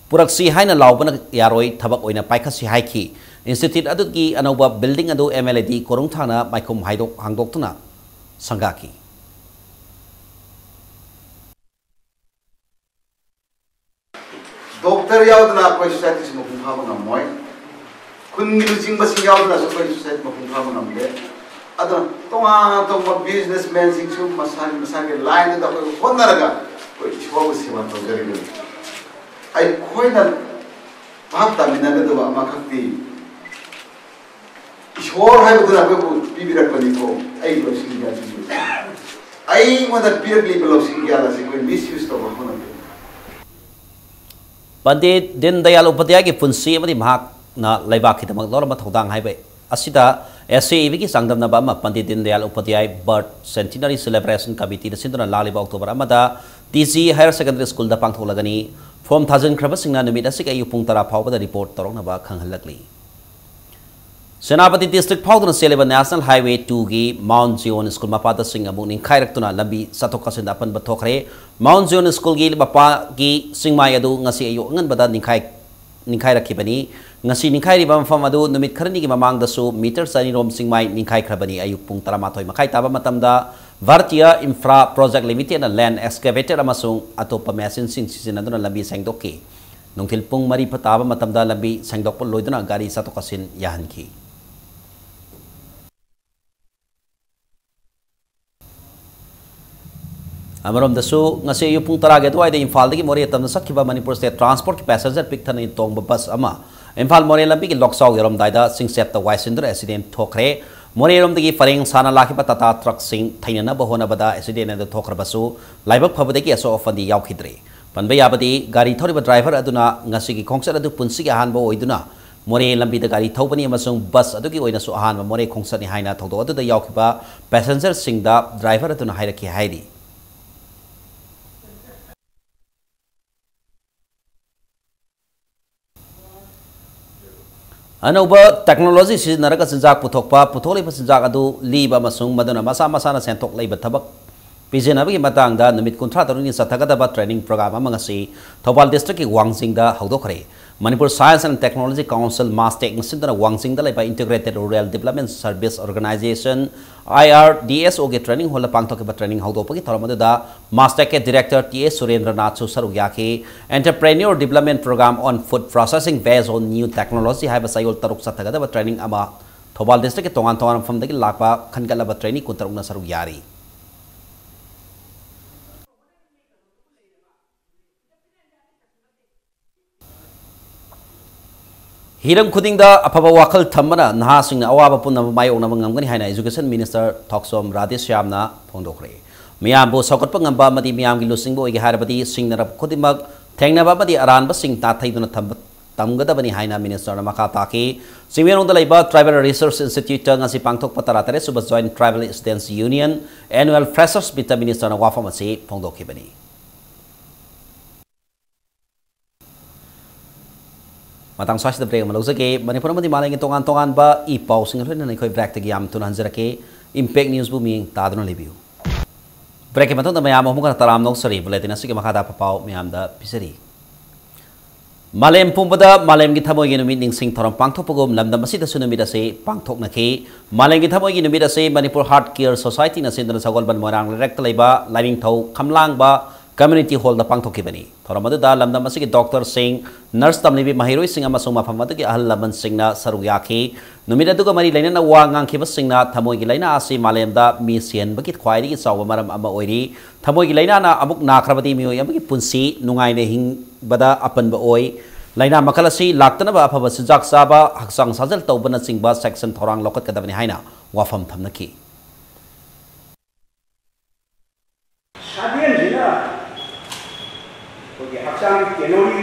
ꯄꯨꯔꯛꯁꯤ ꯍꯥꯏꯅ ꯂꯥꯎꯕꯅ ꯌꯥꯔꯣꯏ, ꯊꯕꯛ ꯑꯣꯏꯅ ꯄꯥꯏꯈꯠꯁꯤ" ꯍꯥꯏꯈꯤ꯫ ꯏꯟꯁꯇꯤꯇ꯭ꯌꯨꯠ ꯑꯗꯨꯒꯤ ꯑꯅꯧꯕ ꯕꯤꯜꯗꯤꯡ ꯑꯗꯨ ꯑꯦꯝ ꯑꯦꯜ ꯑꯦ ꯗꯤ ꯀꯣꯔꯨꯡꯊꯥꯡꯅ ꯃꯥꯏꯈꯨꯝ ꯍꯥꯏꯗꯣꯛ-, ꯍꯥꯡꯗꯣꯛꯇꯨꯅ ꯁꯪꯒꯥꯈꯤ꯫ ꯗꯣꯛꯇꯔ ꯌꯥꯎꯗꯅ ꯑꯩꯈꯣꯏ ꯁꯣꯁꯥꯏꯇꯤꯁꯤ ꯃꯄꯨꯡ ꯐꯥꯕ ꯉꯝꯃꯣꯏ꯫ ꯈꯨꯟꯒꯤ ꯂꯨꯆꯤꯡꯕꯁꯤꯡ ꯌꯥꯎꯗꯅꯁꯨ ꯑꯩꯈꯣꯏ ꯁꯣꯁꯥꯏꯇꯤ ꯃꯄꯨꯡ ꯐꯥꯕ ꯉꯝꯗꯦ꯫ ꯑꯗꯨꯅ ꯇꯣꯉꯥꯟ ꯇꯣꯉꯥꯟꯕ ꯕꯤꯖꯤꯅꯦꯁ ꯃꯦꯟꯁꯤꯡꯁꯨ ꯃꯁꯥꯒꯤ ꯃꯁꯥꯒꯤ ꯂꯥꯏꯟꯗꯨꯗ ꯑꯩꯈꯣꯏ ꯍꯣꯠꯅꯔꯒ ꯑꯩꯈꯣꯏ ꯏꯁꯣꯔꯕꯨ ꯁꯦꯕꯥ ꯇꯧꯖꯔꯤꯕꯅꯤ꯫ ꯑꯩꯈꯣꯏꯅ ꯚꯥꯞ ꯇꯥꯃꯤꯟꯅꯒꯗꯕ ꯑꯃꯈꯛꯇꯤ, ꯏꯁꯣꯔ ꯍꯥꯏꯕꯗꯨꯅ ꯑꯩꯈꯣꯏꯕꯨ ꯄꯤꯕꯤꯔꯛꯄꯅꯤꯀꯣ꯫ ꯑꯩ ꯂꯣꯏꯁꯤꯟꯖꯔꯒꯦ꯫ ꯑꯩꯉꯣꯟꯗ ꯄꯤꯔꯛꯂꯤꯕ ꯂꯧꯁꯤꯡ ꯒ꯭ꯌꯥꯟ ꯑꯁꯤ ꯑꯩꯈꯣꯏ ꯃꯤꯁꯌꯨꯁ ꯇꯧꯕ ꯍꯧꯅꯕꯤꯌꯨ꯫ ꯄꯟꯗꯤꯠ ꯗꯤꯟ ꯗꯌꯥꯜ ꯎꯄꯥꯙ꯭ꯌꯥꯌꯒꯤ ꯄꯨꯟꯁꯤ ꯑꯃꯗꯤ ꯃꯍꯥꯛꯅ ꯂꯩꯕꯥꯛꯀꯤꯗꯃꯛ ꯂꯧꯔꯝꯕ ꯊꯧꯗꯥꯡ ꯍꯥꯏꯕ ꯑꯁꯤꯗ ꯑꯦꯁ ꯑꯦ ꯏ ꯕꯤꯒꯤ ꯆꯥꯡꯗꯝꯅꯕ ꯑꯃ ꯄꯟꯗꯤꯠ ꯗꯤꯟ Dayal Upadhyay birth centenary celebration ꯀꯃꯤꯇꯤꯅ ꯁꯤꯟꯗꯨꯅ ꯂꯥꯛꯂꯤꯕ ꯑꯣꯛꯇꯣꯕꯔ ꯑꯃꯗ ꯇꯤ ꯖꯤ ꯍꯥꯌꯔ ꯁꯦꯀꯦꯟꯗꯔꯤ ꯁ꯭ꯀꯨꯜꯗ ꯄꯥꯡꯊꯣꯛꯂꯒꯅꯤ꯫ ꯐꯣꯔꯝ ꯊꯥꯖꯤꯟꯈ꯭ꯔꯕꯁꯤꯡꯅ ꯅꯨꯃꯤꯠ ꯑꯁꯤꯒꯤ ꯑꯌꯨꯛ ꯄꯨꯡ ꯇꯔꯥ ꯐꯥꯎꯕꯗ ꯔꯤꯄꯣꯔꯠ ꯇꯧꯔꯛꯅꯕ ꯈꯪꯍꯜꯂꯛꯂꯤ꯫ ꯁꯦꯅꯥꯄꯇꯤ ꯗꯤꯁꯇ꯭ꯔꯤꯛ ꯐꯥꯎꯗꯨꯅ ꯆꯦꯜꯂꯤꯕ ꯅꯦꯁꯅꯦꯜ ꯍꯥꯏꯋꯦ ꯇꯨꯒꯤ ꯃꯥꯎꯟꯠ ꯖꯤꯌꯣꯟ ꯁ꯭ꯀꯨꯜ ꯃꯄꯥꯗꯁꯤꯡ ꯑꯃꯨꯛ ꯅꯤꯡꯈꯥꯏꯔꯛꯇꯨꯅ ꯂꯝꯕꯤ ꯆꯠꯊꯣꯛ ꯆꯠꯁꯤꯟꯗ ꯑꯄꯟꯕ ꯊꯣꯛꯈ꯭ꯔꯦ꯫ ꯃꯥꯎꯟꯠ ꯖꯤꯌꯣꯟ ꯁ꯭ꯀꯨꯜꯒꯤ ꯃꯄꯥꯒꯤ ꯆꯤꯡꯃꯥꯏ ꯑꯗꯨ ꯉꯁꯤ ꯑꯌꯨꯛ ꯑꯉꯟꯕꯗ ꯅꯤꯡꯈꯥꯏ-, ꯅꯤꯡꯈꯥꯏꯔꯛꯈꯤꯕꯅꯤ꯫ ꯉꯁꯤ ꯅꯤꯡꯈꯥꯏꯔꯤꯕ ꯃꯐꯝ ꯑꯗꯨ ꯅꯨꯃꯤꯠ ꯈꯔꯅꯤꯒꯤ ꯃꯃꯥꯡꯗꯁꯨ ꯃꯤꯇꯔ ꯆꯅꯤꯔꯣꯝ ꯆꯤꯡꯃꯥꯏ ꯅꯤꯡꯈꯥꯏꯈ꯭ꯔꯕꯅꯤ꯫ ꯑꯌꯨꯛ ꯄꯨꯡ ꯇꯔꯥꯃꯥꯊꯣꯏ ꯃꯈꯥꯏ ꯇꯥꯕ ꯃꯇꯝꯗ ꯚꯥꯔꯇꯤꯌꯥ ꯏꯟꯐ꯭ꯔꯥ ꯄ꯭ꯔꯣꯖꯦꯛ ꯂꯤꯃꯤꯇꯦꯗꯅ ꯂꯦꯟ ꯑꯦꯛꯁꯀꯦꯚꯦꯇꯔ ꯑꯃꯁꯨꯡ ꯑꯇꯣꯞꯄ ꯃꯦꯁꯤꯟꯁꯤꯡ ꯁꯤꯖꯤꯟꯅꯗꯨꯅ ꯂꯝꯕꯤ ꯁꯦꯡꯗꯣꯛꯈꯤ꯫ ꯅꯨꯡꯊꯤꯜ ꯄꯨꯡ ꯃꯔꯤ ꯐꯥ ꯇꯥꯕ ꯃꯇꯝꯗ ꯂꯝꯕꯤ ꯁꯦꯡꯗꯣꯛꯄ ꯂꯣꯏꯗꯨꯅ ꯒꯥꯔꯤ ꯆꯠꯊꯣꯛ ꯆꯠꯁꯤꯟ ꯌꯥꯍꯟꯈꯤ꯫ ꯑꯃꯔꯣꯝꯗꯁꯨ, ꯉꯁꯤ ꯑꯌꯨꯛ ꯄꯨꯡ ꯇꯔꯥꯒꯤ ꯑꯗꯨꯋꯥꯏꯗ ꯏꯝꯐꯥꯜꯗꯒꯤ ꯃꯣꯔꯦ ꯇꯝꯅ ꯆꯠꯈꯤꯕ ꯃꯅꯤꯄꯨꯔ ꯁ꯭ꯇꯦꯠ ꯇ꯭ꯔꯥꯟꯁꯄꯣꯔꯠꯀꯤ ꯄꯦꯁꯦꯟꯖꯔ ꯄꯤꯛ ꯊꯟꯅ ꯇꯣꯡꯕ ꯕꯁ ꯑꯃ ꯏꯝꯐꯥꯜ ꯃꯣꯔꯦ ꯂꯝꯕꯤꯒꯤ ꯂꯣꯛꯆꯥꯎ ꯌꯧꯔꯝꯗꯥꯏꯗ ꯆꯤꯡꯆꯦꯞꯇ ꯋꯥꯏꯁꯤꯟꯗꯨꯅ ꯑꯦꯛꯁꯤꯗꯦꯟ ꯊꯣꯛꯈ꯭ꯔꯦ꯫ ꯃꯣꯔꯦꯔꯣꯝꯗꯒꯤ ꯄꯔꯦꯡ ꯁꯥꯅ ꯂꯥꯛꯈꯤꯕ ꯇꯥꯇꯥ ꯇ꯭ꯔꯛꯁꯤꯡ ꯊꯩꯅꯅꯕ ꯍꯣꯠꯅꯕꯗ ꯑꯦꯛꯁꯤꯗꯦꯟ ꯑꯗꯨ ꯊꯣꯛꯈ꯭ꯔꯕꯁꯨ, ꯂꯥꯏꯕꯛ ꯐꯕꯗꯒꯤ ꯑꯁꯣꯛ ꯑꯄꯟꯗꯤ ꯌꯥꯎꯈꯤꯗ꯭ꯔꯦ꯫ ꯄꯟꯕ ꯌꯥꯕꯗꯤ, ꯒꯥꯔꯤ ꯊꯧꯔꯤꯕ ꯗ꯭ꯔꯥꯏꯚꯔ ꯑꯗꯨꯅ ꯉꯁꯤꯒꯤ ꯈꯣꯡꯆꯠ ꯑꯗꯨ ꯄꯨꯟꯁꯤꯒꯤ ꯑꯍꯥꯟꯕ ꯑꯣꯏꯗꯨꯅ ꯃꯣꯔꯦ ꯂꯝꯕꯤꯗ ꯒꯥꯔꯤ ꯊꯧꯕꯅꯤ ꯑꯃꯁꯨꯡ ꯕꯁ ꯑꯗꯨꯒꯤ ꯑꯣꯏꯅꯁꯨ ꯑꯍꯥꯟꯕ ꯃꯣꯔꯦ ꯈꯣꯡꯆꯠꯅꯤ ꯍꯥꯏꯅ ꯊꯧꯗꯣꯛ ꯑꯗꯨꯗ ꯌꯥꯎꯈꯤꯕ ꯄꯦꯁꯦꯟꯖꯔꯁꯤꯡꯗ ꯗ꯭ꯔꯥꯏꯚꯔ ꯑꯗꯨꯅ ꯍꯥꯏꯔꯛꯈꯤ ꯍꯥꯏꯔꯤ꯫ ꯑꯅꯧꯕ ꯇꯦꯛꯅꯣꯂꯣꯖꯤ ꯁꯤꯖꯤꯟꯅꯔꯒ ꯆꯤꯟꯖꯥꯛ ꯄꯨꯊꯣꯛꯄ, ꯄꯨꯊꯣꯛꯂꯤꯕ ꯆꯤꯟꯖꯥꯛ ꯑꯗꯨ ꯂꯤꯕ ꯑꯃꯁꯨꯡ ꯃꯗꯨꯅ ꯃꯁꯥ ꯃꯁꯥꯅ ꯁꯦꯟꯊꯣꯛ ꯂꯩꯕ ꯊꯕꯛ ꯄꯤꯖꯅꯕꯒꯤ ꯃꯇꯥꯡꯗ ꯅꯨꯃꯤꯠ ꯀꯨꯟꯊ꯭ꯔꯥ ꯇꯔꯨꯛꯅꯤ ꯆꯠꯊꯒꯗꯕ ꯇ꯭ꯔꯦꯅꯤꯡ ꯄ꯭ꯔꯣꯒ꯭ꯔꯥꯝ ꯑꯃ ꯉꯁꯤ ꯊꯧꯕꯥꯜ ꯗꯤꯁꯇ꯭ꯔꯤꯛꯀꯤ ꯋꯥꯡꯖꯤꯡꯗ ꯍꯧꯗꯣꯛꯈ꯭ꯔꯦ꯫ Manipur science and technology council, ꯃꯥꯁꯇꯦꯛꯅ ꯁꯤꯟꯗꯨꯅ ꯋꯥꯡꯖꯤꯡꯗ ꯂꯩꯕ integrated rural development service organisation, I R D S ꯑꯣꯒꯤ ꯇ꯭ꯔꯦꯅꯤꯡ ꯍꯣꯜꯗ ꯄꯥꯡꯊꯣꯛꯈꯤꯕ ꯇ꯭ꯔꯦꯅꯤꯡ ꯍꯧꯗꯣꯛꯄꯒꯤ ꯊꯧꯔꯝ ꯑꯗꯨꯗ ꯃꯥꯁꯇꯦꯛꯀꯤ ꯗꯤꯔꯦꯛꯇꯔ ꯇꯤ ꯑꯦꯁ ꯁꯨꯔꯦꯟꯗ꯭ꯔꯅꯥꯊꯁꯨ ꯁꯔꯨꯛ ꯌꯥꯈꯤ꯫ Entrepreneur Development Program on Food Processing Based on New Technology ꯍꯥꯏꯕ ꯆꯌꯣꯜ ꯇꯔꯨꯛ ꯆꯠꯊꯒꯗꯕ ꯇ꯭ꯔꯦꯅꯤꯡ ꯑꯃ ꯊꯧꯕꯥꯜ ꯗꯤꯁꯇ꯭ꯔꯤꯛꯀꯤ ꯇꯣꯉꯥꯟ ꯇꯣꯉꯥꯟꯕ ꯃꯐꯝꯗꯒꯤ ꯂꯥꯛꯄ ꯈꯟꯒꯠꯂꯕ ꯇ꯭ꯔꯦꯅꯤ ꯀꯨꯟꯇꯔꯨꯛꯅ ꯁꯔꯨꯛ ꯌꯥꯔꯤ꯫ ꯍꯤꯔꯝ ꯈꯨꯗꯤꯡꯗ ꯑꯐꯕ ꯋꯥꯈꯜ ꯊꯝꯕꯅ ꯅꯍꯥꯁꯤꯡꯅ ꯑꯋꯥꯕ ꯄꯨꯝꯅꯃꯛ ꯃꯥꯌꯣꯛꯅꯕ ꯉꯝꯒꯅꯤ ꯍꯥꯏꯅ Education Minister ꯊꯣꯛꯆꯣꯝ ꯔꯥꯙꯦꯁ꯭ꯌꯥꯝꯅ ꯐꯣꯡꯗꯣꯛꯈ꯭ꯔꯦ꯫ ꯃꯤꯌꯥꯝꯕꯨ ꯁꯧꯒꯠꯄ ꯉꯝꯕ ꯑꯃꯗꯤ ꯃꯤꯌꯥꯝꯒꯤ ꯂꯨꯆꯤꯡꯕ ꯑꯣꯏꯒꯦ ꯍꯥꯏꯔꯕꯗꯤ ꯁꯤꯡꯅꯔꯕ ꯈꯨꯗꯤꯡꯃꯛ ꯊꯦꯡꯅꯕ ꯑꯃꯗꯤ ꯑꯔꯥꯟꯕꯁꯤꯡ ꯅꯥꯊꯩꯗꯨꯅ ꯊꯝꯕ ꯇꯝꯒꯗꯕꯅꯤ ꯍꯥꯏꯅ ꯃꯤꯅꯤꯁꯇꯔꯅ ꯃꯈꯥ ꯇꯥꯈꯤ꯫ ꯆꯤꯡꯃꯩꯔꯣꯡꯗ ꯂꯩꯕ Tribal Research Instituteꯇ ꯉꯁꯤ ꯄꯥꯡꯊꯣꯛꯄ ꯇꯔꯥꯇꯔꯦꯠ ꯁꯨꯕ Joint Tribal Students Union Annual Freshers Meetꯇ ꯃꯤꯅꯤꯁꯇꯔꯅ ꯋꯥꯐꯝ ꯑꯁꯤ ꯐꯣꯡꯗꯣꯛꯈꯤꯕꯅꯤ꯫ ꯃꯇꯥꯡ ꯁ꯭ꯋꯥꯏꯁꯤꯗ break ꯑꯃ ꯂꯧꯖꯒꯦ꯫ ꯃꯅꯤꯄꯨꯔ ꯑꯃꯗꯤ ꯃꯥꯂꯦꯝꯒꯤ ꯇꯣꯉꯥꯟ ꯇꯣꯉꯥꯟꯕ ꯏ ꯄꯥꯎꯁꯤꯡꯒ ꯂꯣꯏꯅꯅ ꯑꯩꯈꯣꯏ breakꯇꯒꯤ ꯌꯥꯝ ꯊꯨꯅ ꯍꯟꯖꯔꯛꯀꯦ꯫ Impact Newsꯕꯨ ꯃꯤꯠꯌꯦꯡ ꯇꯥꯗꯨꯅ ꯂꯩꯕꯤꯌꯨ꯫ Breakꯀꯤ ꯃꯇꯨꯡꯗ ꯃꯌꯥꯝ ꯑꯃꯨꯛ ꯍꯟꯅ ꯇꯔꯥꯝꯅ ꯑꯣꯛꯆꯔꯤ꯫ Bulletin ꯑꯁꯤꯒꯤ ꯃꯈꯥ ꯇꯥꯕ ꯄꯥꯎ ꯃꯌꯥꯝꯗ ꯄꯤꯖꯔꯤ꯫ ꯃꯥꯂꯦꯝ ꯄꯨꯝꯕꯗ ꯃꯥꯂꯦꯝꯒꯤ ꯊꯃꯣꯏꯒꯤ ꯅꯨꯃꯤꯠ ꯅꯤꯡꯁꯤꯡ ꯊꯧꯔꯝ ꯄꯥꯡꯊꯣꯛꯄꯒꯨꯝ ꯂꯝꯗꯝ ꯑꯁꯤꯗꯁꯨ ꯅꯨꯃꯤꯠ ꯑꯁꯤ ꯄꯥꯡꯊꯣꯛꯅꯈꯤ꯫ ꯃꯥꯂꯦꯝꯒꯤ ꯊꯃꯣꯏꯒꯤ ꯅꯨꯃꯤꯠ ꯑꯁꯤ ꯃꯅꯤꯄꯨꯔ Heart Care Societyꯅ ꯁꯤꯟꯗꯨꯅ ꯁꯒꯣꯜꯕꯟ ꯃꯣꯏꯔꯥꯡ ꯂꯩꯔꯛꯇ ꯂꯩꯕ ꯂꯥꯏꯅꯤꯡꯊꯧ ꯈꯝꯂꯥꯡꯕ Community Hallꯗ ꯄꯥꯡꯊꯣꯛꯈꯤꯕꯅꯤ꯫ ꯊꯧꯔꯝ ꯑꯗꯨꯗ ꯂꯝꯗꯝ ꯑꯁꯤꯒꯤ doctorꯁꯤꯡ, nurse ꯇꯝꯂꯤꯕꯤ ꯃꯍꯩꯔꯣꯏꯁꯤꯡ ꯑꯃꯁꯨꯡ ꯃꯐꯝ ꯑꯗꯨꯒꯤ ꯑꯍꯜ ꯂꯃꯟꯁꯤꯡꯅ ꯁꯔꯨꯛ ꯌꯥꯈꯤ꯫ ꯅꯨꯃꯤꯠ ꯑꯗꯨꯒ ꯃꯔꯤ ꯂꯩꯅꯅ ꯋꯥ ꯉꯥꯡꯈꯤꯕꯁꯤꯡꯅ ꯊꯃꯣꯏꯒꯤ ꯂꯥꯏꯅꯥ ꯑꯁꯤ ꯃꯥꯂꯦꯝꯗ ꯃꯤ ꯁꯤꯍꯟꯕꯒꯤ ꯈ꯭ꯋꯥꯏꯗꯒꯤ ꯆꯥꯎꯕ ꯃꯔꯝ ꯑꯃ ꯑꯣꯏꯔꯤ꯫ ꯊꯃꯣꯏꯒꯤ ꯂꯥꯏꯅꯥꯅ ꯑꯃꯨꯛ ꯅꯥꯈ꯭ꯔꯕꯗꯤ ꯃꯤꯑꯣꯏ ꯑꯃꯒꯤ ꯄꯨꯟꯁꯤ ꯅꯨꯡꯉꯥꯏꯅ ꯍꯤꯡꯕꯗ ꯑꯄꯟꯕ ꯑꯣꯏ꯫ ꯂꯥꯏꯅꯥ ꯃꯈꯜ ꯑꯁꯤ ꯂꯥꯛꯇꯅꯕ ꯑꯐꯕ ꯆꯤꯟꯖꯥꯛ ꯆꯥꯕ, ꯍꯛꯆꯥꯡ ꯁꯥꯖꯦꯜ ꯇꯧꯕꯅꯆꯤꯡꯕ ꯆꯦꯛꯁꯤꯟ ꯊꯧꯔꯥꯡ ꯂꯧꯈꯠꯀꯗꯕꯅꯤ ꯍꯥꯏꯅ ꯋꯥꯐꯝ ꯊꯝꯅꯈꯤ꯫ ꯁꯥꯖꯦꯜꯁꯤꯅ ꯑꯩꯈꯣꯏꯒꯤ ꯍꯛꯆꯥꯡꯒꯤ calorie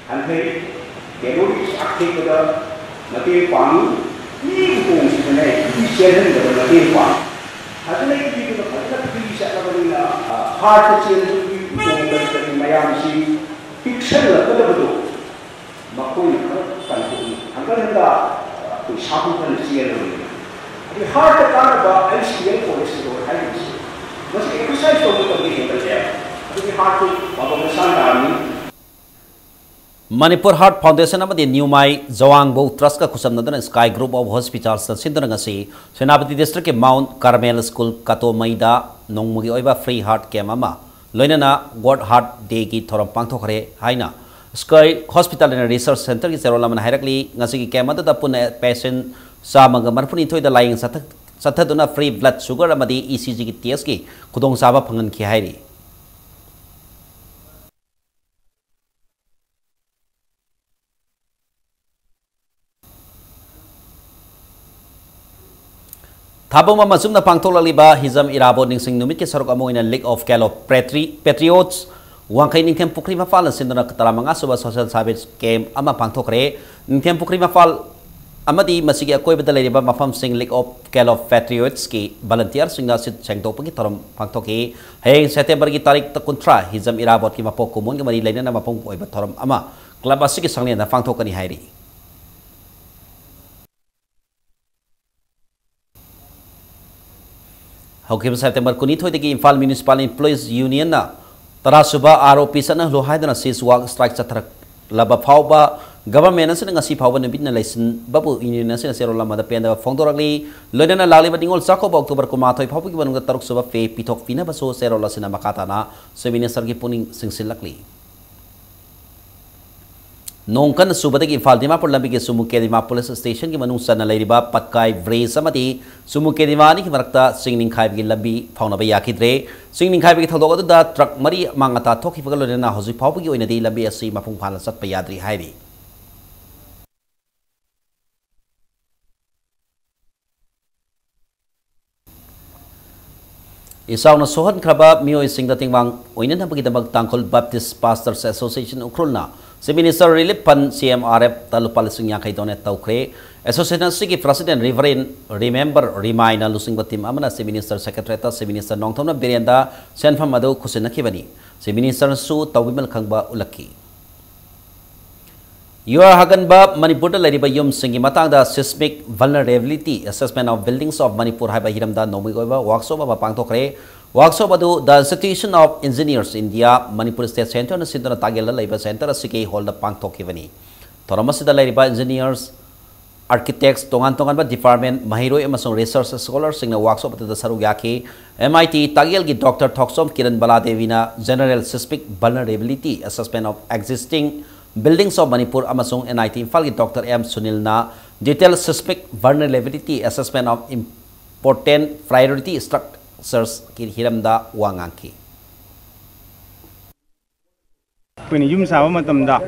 ꯍꯟꯊꯩ, calorie ꯆꯥꯛꯊꯦꯛꯄꯗ ꯃꯇꯦꯡ ꯄꯥꯡꯉꯤ, ꯏ ꯈꯣꯡꯁꯤꯗꯅꯦ ꯏ ꯆꯦꯜꯍꯟꯕꯗ ꯃꯇꯦꯡ ꯄꯥꯡꯉꯤ꯫ ꯐꯖꯅ ꯏꯗꯨꯅ ꯐꯖꯅ free ꯆꯠꯂꯕꯅꯤꯅ, heartꯇ ꯆꯦꯟꯕꯒꯤ ꯈꯣꯡ ꯀꯔꯤ ꯀꯔꯤ ꯃꯌꯥꯝꯁꯤ ꯄꯤꯛꯁꯜꯂꯛꯀꯗꯕꯗꯣ ꯃꯈꯣꯏꯅ ꯈꯔ ꯀꯟꯊꯣꯛꯏ꯫ ꯍꯟꯀꯠ ꯍꯟꯗ ꯑꯩꯈꯣꯏ ꯁꯥꯐꯨ ꯀꯟꯅ ꯆꯦꯜꯂꯕꯅꯤꯅ꯫ ꯑꯗꯩ heartꯇ ꯀꯥꯟꯅꯕ L C L cholesterol ꯍꯥꯏꯔꯤꯕꯁꯤ, ꯃꯁꯤ exercise ꯇꯧꯕ ꯃꯇꯝꯗ ꯍꯦꯟꯒꯠꯂꯦ꯫ ꯑꯗꯨꯗꯤ heartꯇꯨ ꯄꯥꯡꯒꯜ ꯃꯁꯥ ꯅꯥꯔꯝꯃꯤ꯫ ꯃꯅꯤꯄꯨꯔ Heart Foundation ꯑꯃꯗꯤ ꯅ꯭ꯌꯨꯃꯥꯏ ꯖꯋꯥꯡꯕꯧ Trustꯀ ꯈꯨꯠꯁꯝꯅꯗꯨꯅ Sky Group of Hospitalsꯅ ꯁꯤꯟꯗꯨꯅ ꯉꯁꯤ ꯁꯦꯅꯥꯄꯇꯤ districtꯀꯤ Mount Carmel School ꯀꯇꯣꯃꯩꯗ ꯅꯣꯡꯃꯒꯤ ꯑꯣꯏꯕ free heart camp ꯑꯃ, ꯂꯣꯏꯅꯅ World Heart Dayꯒꯤ ꯊꯧꯔꯝ ꯄꯥꯡꯊꯣꯛꯈ꯭ꯔꯦ ꯍꯥꯏꯅ Sky Hospital and Research Centreꯒꯤ ꯆꯦꯔꯣꯜ ꯑꯃꯅ ꯍꯥꯏꯔꯛꯂꯤ꯫ ꯉꯁꯤꯒꯤ camp ꯑꯗꯨꯗ ꯄꯨꯟꯅ patient ꯆꯥꯝꯃꯒ ꯃꯔꯤꯐꯨꯅꯤꯊꯣꯏꯗ ꯂꯥꯌꯦꯡ ꯆꯠꯊ-, ꯆꯠꯊꯗꯨꯅ free blood sugar ꯑꯃꯗꯤ E C Gꯒꯤ testꯀꯤ ꯈꯨꯗꯣꯡꯆꯥꯕ ꯐꯪꯍꯟꯈꯤ ꯍꯥꯏꯔꯤ꯫ ꯊꯥꯕꯝ ꯑꯃ ꯆꯨꯝꯅ ꯄꯥꯡꯊꯣꯛꯂꯛꯂꯤꯕ ꯍꯤꯖꯝ ꯏꯔꯥꯕꯣꯠ ꯅꯤꯡꯁꯤꯡ ꯅꯨꯃꯤꯠꯀꯤ ꯁꯔꯨꯛ ꯑꯃ ꯑꯣꯏꯅ League of Galo Patri-, Patriots ꯋꯥꯡꯈꯩ ꯅꯤꯡꯊꯦꯝ ꯄꯨꯈ꯭ꯔꯤ ꯃꯄꯥꯜꯅ ꯁꯤꯟꯗꯨꯅ ꯇꯔꯥꯃꯉꯥ ꯁꯨꯕ social service camp ꯑꯃ ꯄꯥꯡꯊꯣꯛꯈ꯭ꯔꯦ꯫ ꯅꯤꯡꯊꯦꯝ ꯄꯨꯈ꯭ꯔꯤ ꯃꯄꯥꯜ ꯑꯃꯗꯤ ꯃꯁꯤꯒꯤ ꯑꯀꯣꯏꯕꯗ ꯂꯩꯔꯤꯕ ꯃꯐꯝꯁꯤꯡ League of Galo Patriotsꯀꯤ volunteerꯁꯤꯡꯅ ꯁꯤꯠ ꯁꯦꯡꯗꯣꯛꯄꯒꯤ ꯊꯧꯔꯝ ꯄꯥꯡꯊꯣꯛꯈꯤ꯫ ꯍꯌꯦꯡ Septemberꯒꯤ ꯇꯥꯔꯤꯛ ꯀꯨꯟꯊ꯭ꯔꯥ ꯍꯤꯖꯝ ꯏꯔꯥꯕꯣꯠꯀꯤ ꯃꯄꯣꯛ ꯀꯨꯝꯑꯣꯟꯒ ꯃꯔꯤ ꯂꯩꯅꯅ ꯃꯄꯨꯡ ꯑꯣꯏꯕ ꯊꯧꯔꯝ ꯑꯃ club ꯑꯁꯤꯒꯤ ꯁꯪꯂꯦꯟꯗ ꯄꯥꯡꯊꯣꯛꯀꯅꯤ ꯍꯥꯏꯔꯤ꯫ ꯍꯧꯈꯤꯕ September ꯀꯨꯟꯅꯤꯊꯣꯏꯗꯒꯤ ꯏꯝꯐꯥꯜ Municipal Employees Unionꯅ ꯇꯔꯥ ꯁꯨꯕ ROP ꯆꯠꯅꯍꯜꯂꯨ ꯍꯥꯏꯗꯨꯅ cease work strike ꯆꯠꯊꯔꯛꯂꯕ ꯐꯥꯎꯕ government ꯑꯁꯤꯅ ꯉꯁꯤ ꯐꯥꯎꯕ ꯅꯨꯃꯤꯠꯅ ꯂꯩꯁꯤꯟꯕꯕꯨ union ꯑꯁꯤꯅ ꯆꯦꯔꯣꯜ ꯑꯃꯗ ꯄꯦꯟꯗꯕ ꯐꯣꯡꯗꯣꯔꯛꯂꯤ꯫ ꯂꯣꯏꯅꯅ ꯂꯥꯛꯂꯤꯕ ꯅꯤꯉꯣꯜ ꯆꯥꯛꯀꯧꯕ October ꯀꯨꯟꯃꯥꯊꯣꯏ ꯐꯥꯎꯕꯒꯤ ꯃꯅꯨꯡꯗ ꯇꯔꯨꯛ ꯁꯨꯕ pay ꯄꯤꯊꯣꯛꯄꯤꯅꯕꯁꯨ ꯆꯦꯔꯣꯜ ꯑꯁꯤꯅ ꯃꯈꯥ ꯇꯥꯅ Chief Ministerꯒꯤ ꯄꯨꯛꯅꯤꯡ ꯆꯤꯡꯁꯤꯜꯂꯛꯂꯤ꯫ ꯅꯣꯡ ꯀꯟꯅ ꯆꯨꯕꯗꯒꯤ ꯏꯝꯐꯥꯜ ꯗꯤꯃꯥꯄꯨꯔ ꯂꯝꯕꯤꯒꯤ ꯆꯨꯃꯨꯀꯦꯗꯤꯃꯥ police stationꯒꯤ ꯃꯅꯨꯡ ꯆꯟꯅ ꯂꯩꯔꯤꯕ ꯄꯠꯀꯥꯏ bridge ꯑꯃꯗꯤ ꯆꯨꯃꯨꯀꯦꯗꯤꯃꯥ ꯑꯅꯤꯒꯤ ꯃꯔꯛꯇ ꯆꯤꯡ ꯅꯤꯡꯈꯥꯏꯕꯒꯤ ꯂꯝꯕꯤ ꯐꯥꯎꯅꯕ ꯌꯥꯈꯤꯗ꯭ꯔꯦ꯫ ꯆꯤꯡ ꯅꯤꯡꯈꯥꯏꯕꯒꯤ ꯊꯧꯗꯣꯛ ꯑꯗꯨꯗ truck ꯃꯔꯤ ꯑꯃꯥꯡ ꯑꯇꯥ ꯊꯣꯛꯈꯤꯕꯒ ꯂꯣꯏꯅꯅ ꯍꯧꯖꯤꯛ ꯐꯥꯎꯕꯒꯤ ꯑꯣꯏꯅꯗꯤ ꯂꯝꯕꯤ ꯑꯁꯤ ꯃꯄꯨꯡ ꯐꯥꯅ ꯆꯠꯄ ꯌꯥꯗ꯭ꯔꯤ ꯍꯥꯏꯔꯤ꯫ ꯏꯆꯥꯎꯅ ꯁꯣꯛꯍꯟꯈ꯭ꯔꯕ ꯃꯤꯑꯣꯏꯁꯤꯡꯗ ꯇꯦꯡꯕꯥꯡ ꯑꯣꯏꯅꯅꯕꯒꯤꯗꯃꯛ ꯇꯥꯡꯈꯨꯜ Baptist Pastors Association ꯎꯈ꯭ꯔꯨꯜꯅ Chief Minister Relief Fund, CMRFꯇ ꯂꯨꯄꯥ ꯂꯤꯁꯤꯡ ꯌꯥꯡꯈꯩ donate ꯇꯧꯈ꯭ꯔꯦ꯫ Association ꯑꯁꯤꯒꯤ President Reverend Remember ꯔꯤꯃꯥꯏꯅ ꯂꯨꯆꯤꯡꯕ team ꯑꯃꯅ Chief Minister Secretariatꯇ Chief Minister Nongthombam ꯕꯤꯔꯦꯟꯗ ꯁꯦꯟꯐꯝ ꯑꯗꯨ ꯈꯨꯠꯁꯤꯟꯅꯈꯤꯕꯅꯤ꯫ Chief Ministerꯁꯨ ꯇꯧꯕꯤꯃꯜ ꯈꯪꯕ ꯎꯠꯂꯛꯈꯤ꯫ ꯌꯨꯍꯥꯔ ꯍꯥꯒꯟꯕ ꯃꯅꯤꯄꯨꯔꯗ ꯂꯩꯔꯤꯕ ꯌꯨꯝꯁꯤꯡꯒꯤ ꯃꯇꯥꯡꯗ Seismic Vulnerability Assessment of Buildings of Manipur ꯍꯥꯏꯕ ꯍꯤꯔꯝꯗ ꯅꯣꯡꯃꯒꯤ ꯑꯣꯏꯕ workshop ꯑꯃ ꯄꯥꯡꯊꯣꯛꯈ꯭ꯔꯦ꯫ Workshop ꯑꯗꯨ The Institution of Engineers India, Manipur State Centreꯅ ꯁꯤꯟꯗꯨꯅ ꯇꯥꯛꯌꯦꯜꯗ ꯂꯩꯕ centre ꯑꯁꯤꯒꯤ hallꯗ ꯄꯥꯡꯊꯣꯛꯈꯤꯕꯅꯤ꯫ ꯊꯧꯔꯝ ꯑꯁꯤꯗ ꯂꯩꯔꯤꯕ engineers, architects, ꯇꯣꯉꯥꯟ ꯇꯣꯉꯥꯟꯕ department, ꯃꯍꯩꯔꯣꯏ ꯑꯃꯁꯨꯡ research scholarꯁꯤꯡꯅ workshop ꯑꯗꯨꯗ ꯁꯔꯨꯛ ꯌꯥꯈꯤ꯫ MIT ꯇꯥꯛꯌꯦꯜꯒꯤ Doctor Thokchom Kiran ꯕꯂꯥꯗꯦꯕꯤꯅ General Seismic Vulnerability Assessment of Existing Buildings of Manipur ꯑꯃꯁꯨꯡ NIT ꯏꯝꯐꯥꯜꯒꯤ Doctor ꯑꯦꯝ ꯁꯨꯅꯤꯜꯅ Detailed Seismic Vulnerability Assessment of Important Priority Structuresꯀꯤ ꯍꯤꯔꯝꯗ ꯋꯥ ꯉꯥꯡꯈꯤ꯫ ꯑꯩꯈꯣꯏꯅ ꯌꯨꯝ ꯁꯥꯕ ꯃꯇꯝꯗ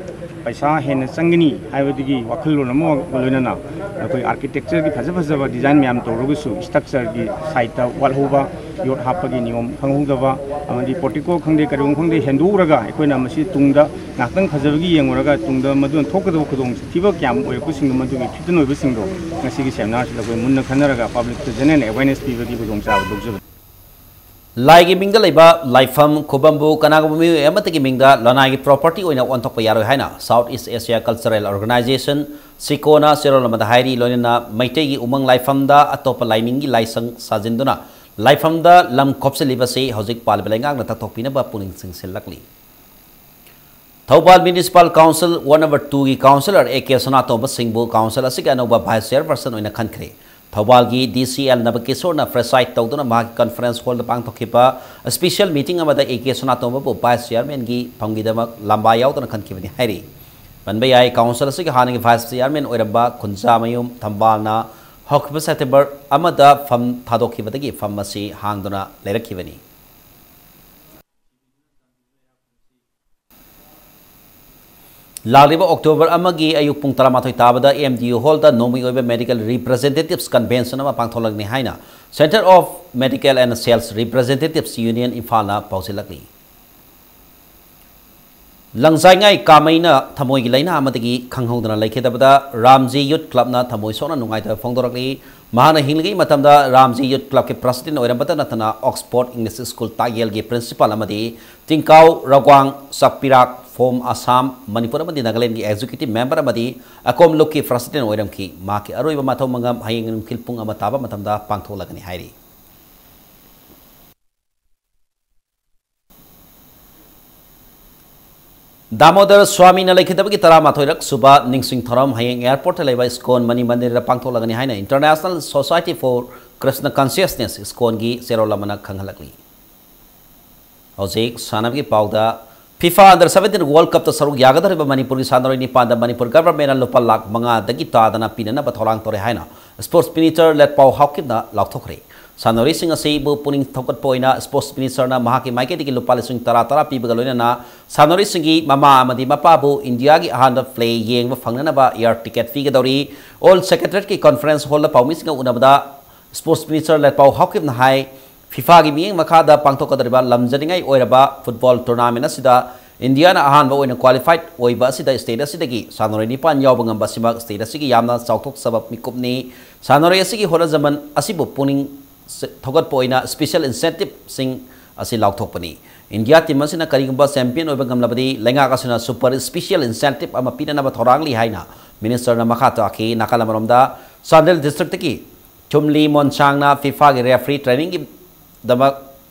ꯄꯩꯁꯥ ꯍꯦꯟꯅ ꯆꯪꯒꯅꯤ ꯍꯥꯏꯕꯗꯨꯒꯤ ꯋꯥꯈꯜꯂꯣꯟ ꯑꯃꯒ ꯂꯣꯏꯅꯅ ꯑꯩꯈꯣꯏ architecture ꯒꯤ ꯐꯖ ꯐꯖꯕ design ꯃꯌꯥꯝ ꯇꯧꯔꯒꯁꯨ structure ꯒꯤ side ꯇ ꯋꯥꯠꯍꯧꯕ, ꯌꯣꯠ ꯍꯥꯞꯄꯒꯤ ꯅꯤꯌꯣꯝ ꯈꯪꯍꯧꯗꯕ, ꯑꯃꯗꯤ portico ꯈꯪꯗꯦ, ꯀꯔꯤꯒꯨꯝꯕ ꯈꯪꯗꯦ, ꯍꯦꯟꯗꯣꯛꯎꯔꯒ ꯑꯩꯈꯣꯏꯅ ꯃꯁꯤ ꯇꯨꯡꯗ ꯉꯥꯏꯍꯥꯛꯇꯪ ꯐꯖꯕꯒꯤ ꯌꯦꯡꯉꯨꯔꯒ ꯇꯨꯡꯗ ꯃꯗꯨꯅ ꯊꯣꯛꯀꯗꯕ ꯈꯨꯗꯣꯡꯊꯤꯕ ꯀꯌꯥꯝ ꯑꯣꯏꯔꯛꯄꯁꯤꯡꯗꯣ ꯃꯗꯨꯒꯤ ꯊꯤꯠꯇ ꯅꯣꯏꯕꯁꯤꯡꯗꯣ ꯉꯁꯤꯒꯤ seminar ꯁꯤꯗ ꯑꯩꯈꯣꯏ ꯃꯨꯟꯅ ꯈꯟꯅꯔꯒ public ꯇ general awareness ꯄꯤꯕꯒꯤ ꯈꯨꯗꯣꯡꯆꯥꯕ ꯂꯧꯖꯕꯅꯤ꯫ ꯂꯥꯏꯒꯤ ꯃꯤꯡꯗ ꯂꯩꯕ ꯂꯥꯏꯐꯝ ꯈꯨꯕꯝꯕꯨ ꯀꯅꯥꯒꯨꯝꯕ ꯃꯤꯑꯣꯏ ꯑꯃꯠꯇꯒꯤ ꯃꯤꯡꯗ ꯂꯅꯥꯏꯒꯤ property ꯑꯣꯏꯅ ꯑꯣꯟꯊꯣꯛꯄ ꯌꯥꯔꯣꯏ ꯍꯥꯏꯅ South East Asia Cultural Organisation, ꯁꯤꯀꯣꯅ ꯆꯦꯔꯣꯜ ꯑꯃꯗ ꯍꯥꯏꯔꯤ꯫ ꯂꯣꯏꯅꯅ ꯃꯩꯇꯩꯒꯤ ꯎꯃꯪ ꯂꯥꯏꯐꯝꯗ ꯑꯇꯣꯞꯄ ꯂꯥꯏꯅꯤꯡꯒꯤ ꯂꯥꯏꯁꯪ ꯁꯥꯖꯤꯟꯗꯨꯅ ꯂꯥꯏꯐꯝꯗ ꯂꯝ ꯈꯣꯞꯆꯤꯜꯂꯤꯕꯁꯤ ꯍꯧꯖꯤꯛ ꯄꯥꯜꯂꯤꯕ ꯂꯩꯉꯥꯛꯅ ꯇꯛꯊꯣꯛꯄꯤꯅꯕ ꯄꯨꯛꯅꯤꯡ ꯆꯤꯡꯁꯤꯜꯂꯛꯂꯤ꯫ Thoubal Municipal Council Ward Number two ꯒꯤ councillor A K Sanatomba ꯁꯤꯡꯕꯨ council ꯑꯁꯤꯒꯤ ꯑꯅꯧꯕ vice chairperson ꯑꯣꯏꯅ ꯈꯟꯈ꯭ꯔꯦ꯫ ꯊꯧꯕꯥꯜꯒꯤ D C L ꯅꯕꯀꯤꯁꯣꯔꯅ preside ꯇꯧꯗꯨꯅ ꯃꯍꯥꯛꯀꯤ conference hall ꯗ ꯄꯥꯡꯊꯣꯛꯈꯤꯕ special meeting ꯑꯃꯗ A K ꯁꯅꯥꯇꯣꯝꯕꯕꯨ vice chairman ꯒꯤ ꯐꯝꯒꯤꯗꯃꯛ ꯂꯝꯕꯥ ꯌꯥꯎꯗꯨꯅ ꯈꯟꯈꯤꯕꯅꯤ ꯍꯥꯏꯔꯤ꯫ ꯄꯟꯕ ꯌꯥꯏ, council ꯑꯁꯤꯒꯤ ꯍꯥꯟꯅꯒꯤ vice chairman ꯑꯣꯏꯔꯝꯕ ꯈꯨꯟꯖꯥꯃꯌꯨꯝ ꯊꯝꯕꯥꯜꯅ ꯍꯧꯈꯤꯕ September ꯑꯃꯗ ꯐꯝ ꯊꯥꯗꯣꯛꯈꯤꯕꯗꯒꯤ ꯐꯝ ꯑꯁꯤ ꯍꯥꯡꯗꯨꯅ ꯂꯩꯔꯛꯈꯤꯕꯅꯤ꯫ ꯂꯥꯛꯂꯤꯕ October ꯑꯃꯒꯤ ꯑꯌꯨꯛ ꯄꯨꯡ ꯇꯔꯥꯃꯥꯊꯣꯏ ꯇꯥꯕꯗ M D U hall ꯗ ꯅꯣꯡꯃꯒꯤ ꯑꯣꯏꯕ Medical Representatives Convention ꯑꯃ ꯄꯥꯡꯊꯣꯛꯂꯒꯅꯤ ꯍꯥꯏꯅ Centre of Medical and Sales Representatives Union ꯏꯝꯐꯥꯜꯅ ꯄꯥꯎꯖꯦꯜꯂꯛꯂꯤ꯫ ꯂꯪꯖꯥꯏꯉꯥꯏ ꯀꯥꯃꯩꯅ ꯊꯃꯣꯏꯒꯤ ꯂꯥꯏꯅꯥ ꯑꯃꯗꯒꯤ ꯈꯪꯍꯧꯗꯅ ꯂꯩꯈꯤꯗꯕꯗ ꯔꯥꯝꯖꯤ Youth Club ꯅ ꯊꯃꯣꯏ ꯁꯣꯛꯅ ꯅꯨꯡꯉꯥꯏꯇꯕ ꯐꯣꯡꯗꯣꯔꯛꯂꯤ꯫ ꯃꯍꯥꯛꯅ ꯍꯤꯡꯂꯤꯉꯩ ꯃꯇꯝꯗ ꯔꯥꯝꯖꯤ Youth Club ꯀꯤ president ꯑꯣꯏꯔꯝꯕꯇ ꯅꯠꯇꯅ Oxford English School ꯇꯥꯛꯌꯦꯜꯒꯤ principal ꯑꯃꯗꯤ ꯇꯤꯡꯀꯥꯎ ꯔꯒ꯭ꯋꯥꯡ ꯆꯥꯛꯄꯤꯔꯥꯛ ꯐꯣꯝ ꯑꯁꯥꯝ, ꯃꯅꯤꯄꯨꯔ ꯑꯃꯗꯤ ꯅꯥꯒꯥꯂꯦꯟꯒꯤ executive member ꯑꯃꯗꯤ ꯑꯀꯣꯝ ꯂꯨꯞꯀꯤ president ꯑꯣꯏꯔꯝꯈꯤ꯫ ꯃꯍꯥꯛꯀꯤ ꯑꯔꯣꯏꯕ ꯃꯊꯧ ꯃꯉꯝ ꯍꯌꯦꯡ ꯅꯨꯡꯊꯤꯜ ꯄꯨꯡ ꯑꯃ ꯇꯥꯕ ꯃꯇꯝꯗ ꯄꯥꯡꯊꯣꯛꯂꯒꯅꯤ ꯍꯥꯏꯔꯤ꯫ ꯗꯥꯃꯣꯗꯔ ꯁ꯭ꯋꯥꯃꯤꯅ ꯂꯩꯈꯤꯗꯕꯒꯤ ꯇꯔꯥꯃꯥꯊꯣꯏꯔꯛ ꯁꯨꯕ ꯅꯤꯡꯁꯤꯡ ꯊꯧꯔꯝ ꯍꯌꯦꯡ airport ꯇ ꯂꯩꯕ ꯏꯁꯀꯣꯟ ꯃꯅꯤ ꯃꯟꯗꯤꯔꯗ ꯄꯥꯡꯊꯣꯛꯂꯒꯅꯤ ꯍꯥꯏꯅ International Society for Krishna Consciousness, ꯏꯁꯀꯣꯟꯒꯤ ꯆꯦꯔꯣꯜ ꯑꯃꯅ ꯈꯪꯍꯜꯂꯛꯂꯤ꯫ ꯍꯧꯖꯤꯛ ꯁꯥꯟꯅꯕꯒꯤ ꯄꯥꯎꯗ, FIFA Under seventeen World Cup ꯇ ꯁꯔꯨꯛ ꯌꯥꯒꯗꯧꯔꯤꯕ ꯃꯅꯤꯄꯨꯔꯒꯤ ꯁꯥꯟꯅꯔꯣꯏ ꯅꯤꯄꯥꯟꯗ ꯃꯅꯤꯄꯨꯔ government ꯅ ꯂꯨꯄꯥ ꯂꯥꯈ ꯃꯉꯥꯗꯒꯤ ꯇꯥꯗꯅ ꯄꯤꯅꯅꯕ ꯊꯧꯔꯥꯡ ꯇꯧꯔꯦ ꯍꯥꯏꯅ sports minister ꯂꯦꯠꯄꯥꯎ ꯍꯥꯎꯀꯤꯞꯅ ꯂꯥꯎꯊꯣꯛꯈ꯭ꯔꯦ꯫ ꯁꯥꯟꯅꯔꯣꯏꯁꯤꯡ ꯑꯁꯤꯕꯨ ꯄꯨꯛꯅꯤꯡ ꯊꯧꯒꯠꯄ ꯑꯣꯏꯅ Sports Minister ꯅ ꯃꯍꯥꯛꯀꯤ ꯃꯥꯏꯀꯩꯗꯒꯤ ꯂꯨꯄꯥ ꯂꯤꯁꯤꯡ ꯇꯔꯥ ꯇꯔꯥ ꯄꯤꯕꯒ ꯂꯣꯏꯅꯅ ꯁꯥꯟꯅꯔꯣꯏꯁꯤꯡꯒꯤ ꯃꯃꯥ ꯑꯃꯗꯤ ꯃꯄꯥꯕꯨ ꯏꯟꯗꯤꯌꯥꯒꯤ ꯑꯍꯥꯟꯕ play ꯌꯦꯡꯕ ꯐꯪꯅꯅꯕ air ticket ꯄꯤꯒꯗꯧꯔꯤ꯫ All Secretariat ꯀꯤ conference hall ꯗ ꯄꯥꯎꯃꯤꯁꯤꯡꯒ ꯎꯅꯕꯗ Sports Minister ꯂꯦꯠꯄꯥꯎ ꯍꯥꯎꯀꯤꯞꯅ ꯍꯥꯏ, ꯐꯤꯐꯥꯒꯤ ꯃꯤꯠꯌꯦꯡ ꯃꯈꯥꯗ ꯄꯥꯡꯊꯣꯛꯀꯗꯧꯔꯤꯕ ꯂꯝꯖꯅꯤꯡꯉꯥꯏ ꯑꯣꯏꯔꯕ football tournament ꯑꯁꯤꯗ ꯏꯟꯗꯤꯌꯥꯅ ꯑꯍꯥꯟꯕ ꯑꯣꯏꯅ qualified ꯑꯣꯏꯕ ꯑꯁꯤꯗ state ꯑꯁꯤꯗꯒꯤ ꯁꯥꯟꯅꯔꯣꯏ ꯅꯤꯄꯥꯟ ꯌꯥꯎꯕ ꯉꯝꯕ ꯑꯁꯤꯃꯛ state ꯑꯁꯤꯒꯤ ꯌꯥꯝꯅ ꯆꯥꯎꯊꯣꯛꯆꯕ ꯃꯤꯀꯨꯞꯅꯤ꯫ ꯁꯥꯟꯅꯔꯣꯏ ꯑꯁꯤꯒꯤ ꯍꯣꯠꯅꯖꯃꯟ ꯑꯁꯤꯕꯨ ꯄꯨꯛꯅꯤꯡ ꯊꯧꯒꯠꯄ ꯑꯣꯏꯅ special incentive ꯁꯤꯡ ꯑꯁꯤ ꯂꯥꯎꯊꯣꯛꯄꯅꯤ꯫ ꯏꯟꯗꯤꯌꯥ team ꯑꯁꯤꯅ ꯀꯔꯤꯒꯨꯝꯕ champion ꯑꯣꯏꯕ ꯉꯝꯂꯕꯗꯤ ꯂꯩꯉꯥꯛ ꯑꯁꯤꯅ super special incentive ꯑꯃ ꯄꯤꯅꯅꯕ ꯊꯧꯔꯥꯡꯂꯤ ꯍꯥꯏꯅ Minister ꯅ ꯃꯈꯥ ꯇꯥꯈꯤ꯫ ꯅꯥꯀꯜ ꯑꯃꯔꯣꯝꯗ ꯆꯥꯟꯗꯦꯜ district ꯇꯒꯤ ꯊꯨꯝꯂꯤ ꯃꯣꯟꯁꯥꯡꯅ ꯐꯤꯐꯥꯒꯤ referee training ꯒꯤꯗꯃꯛ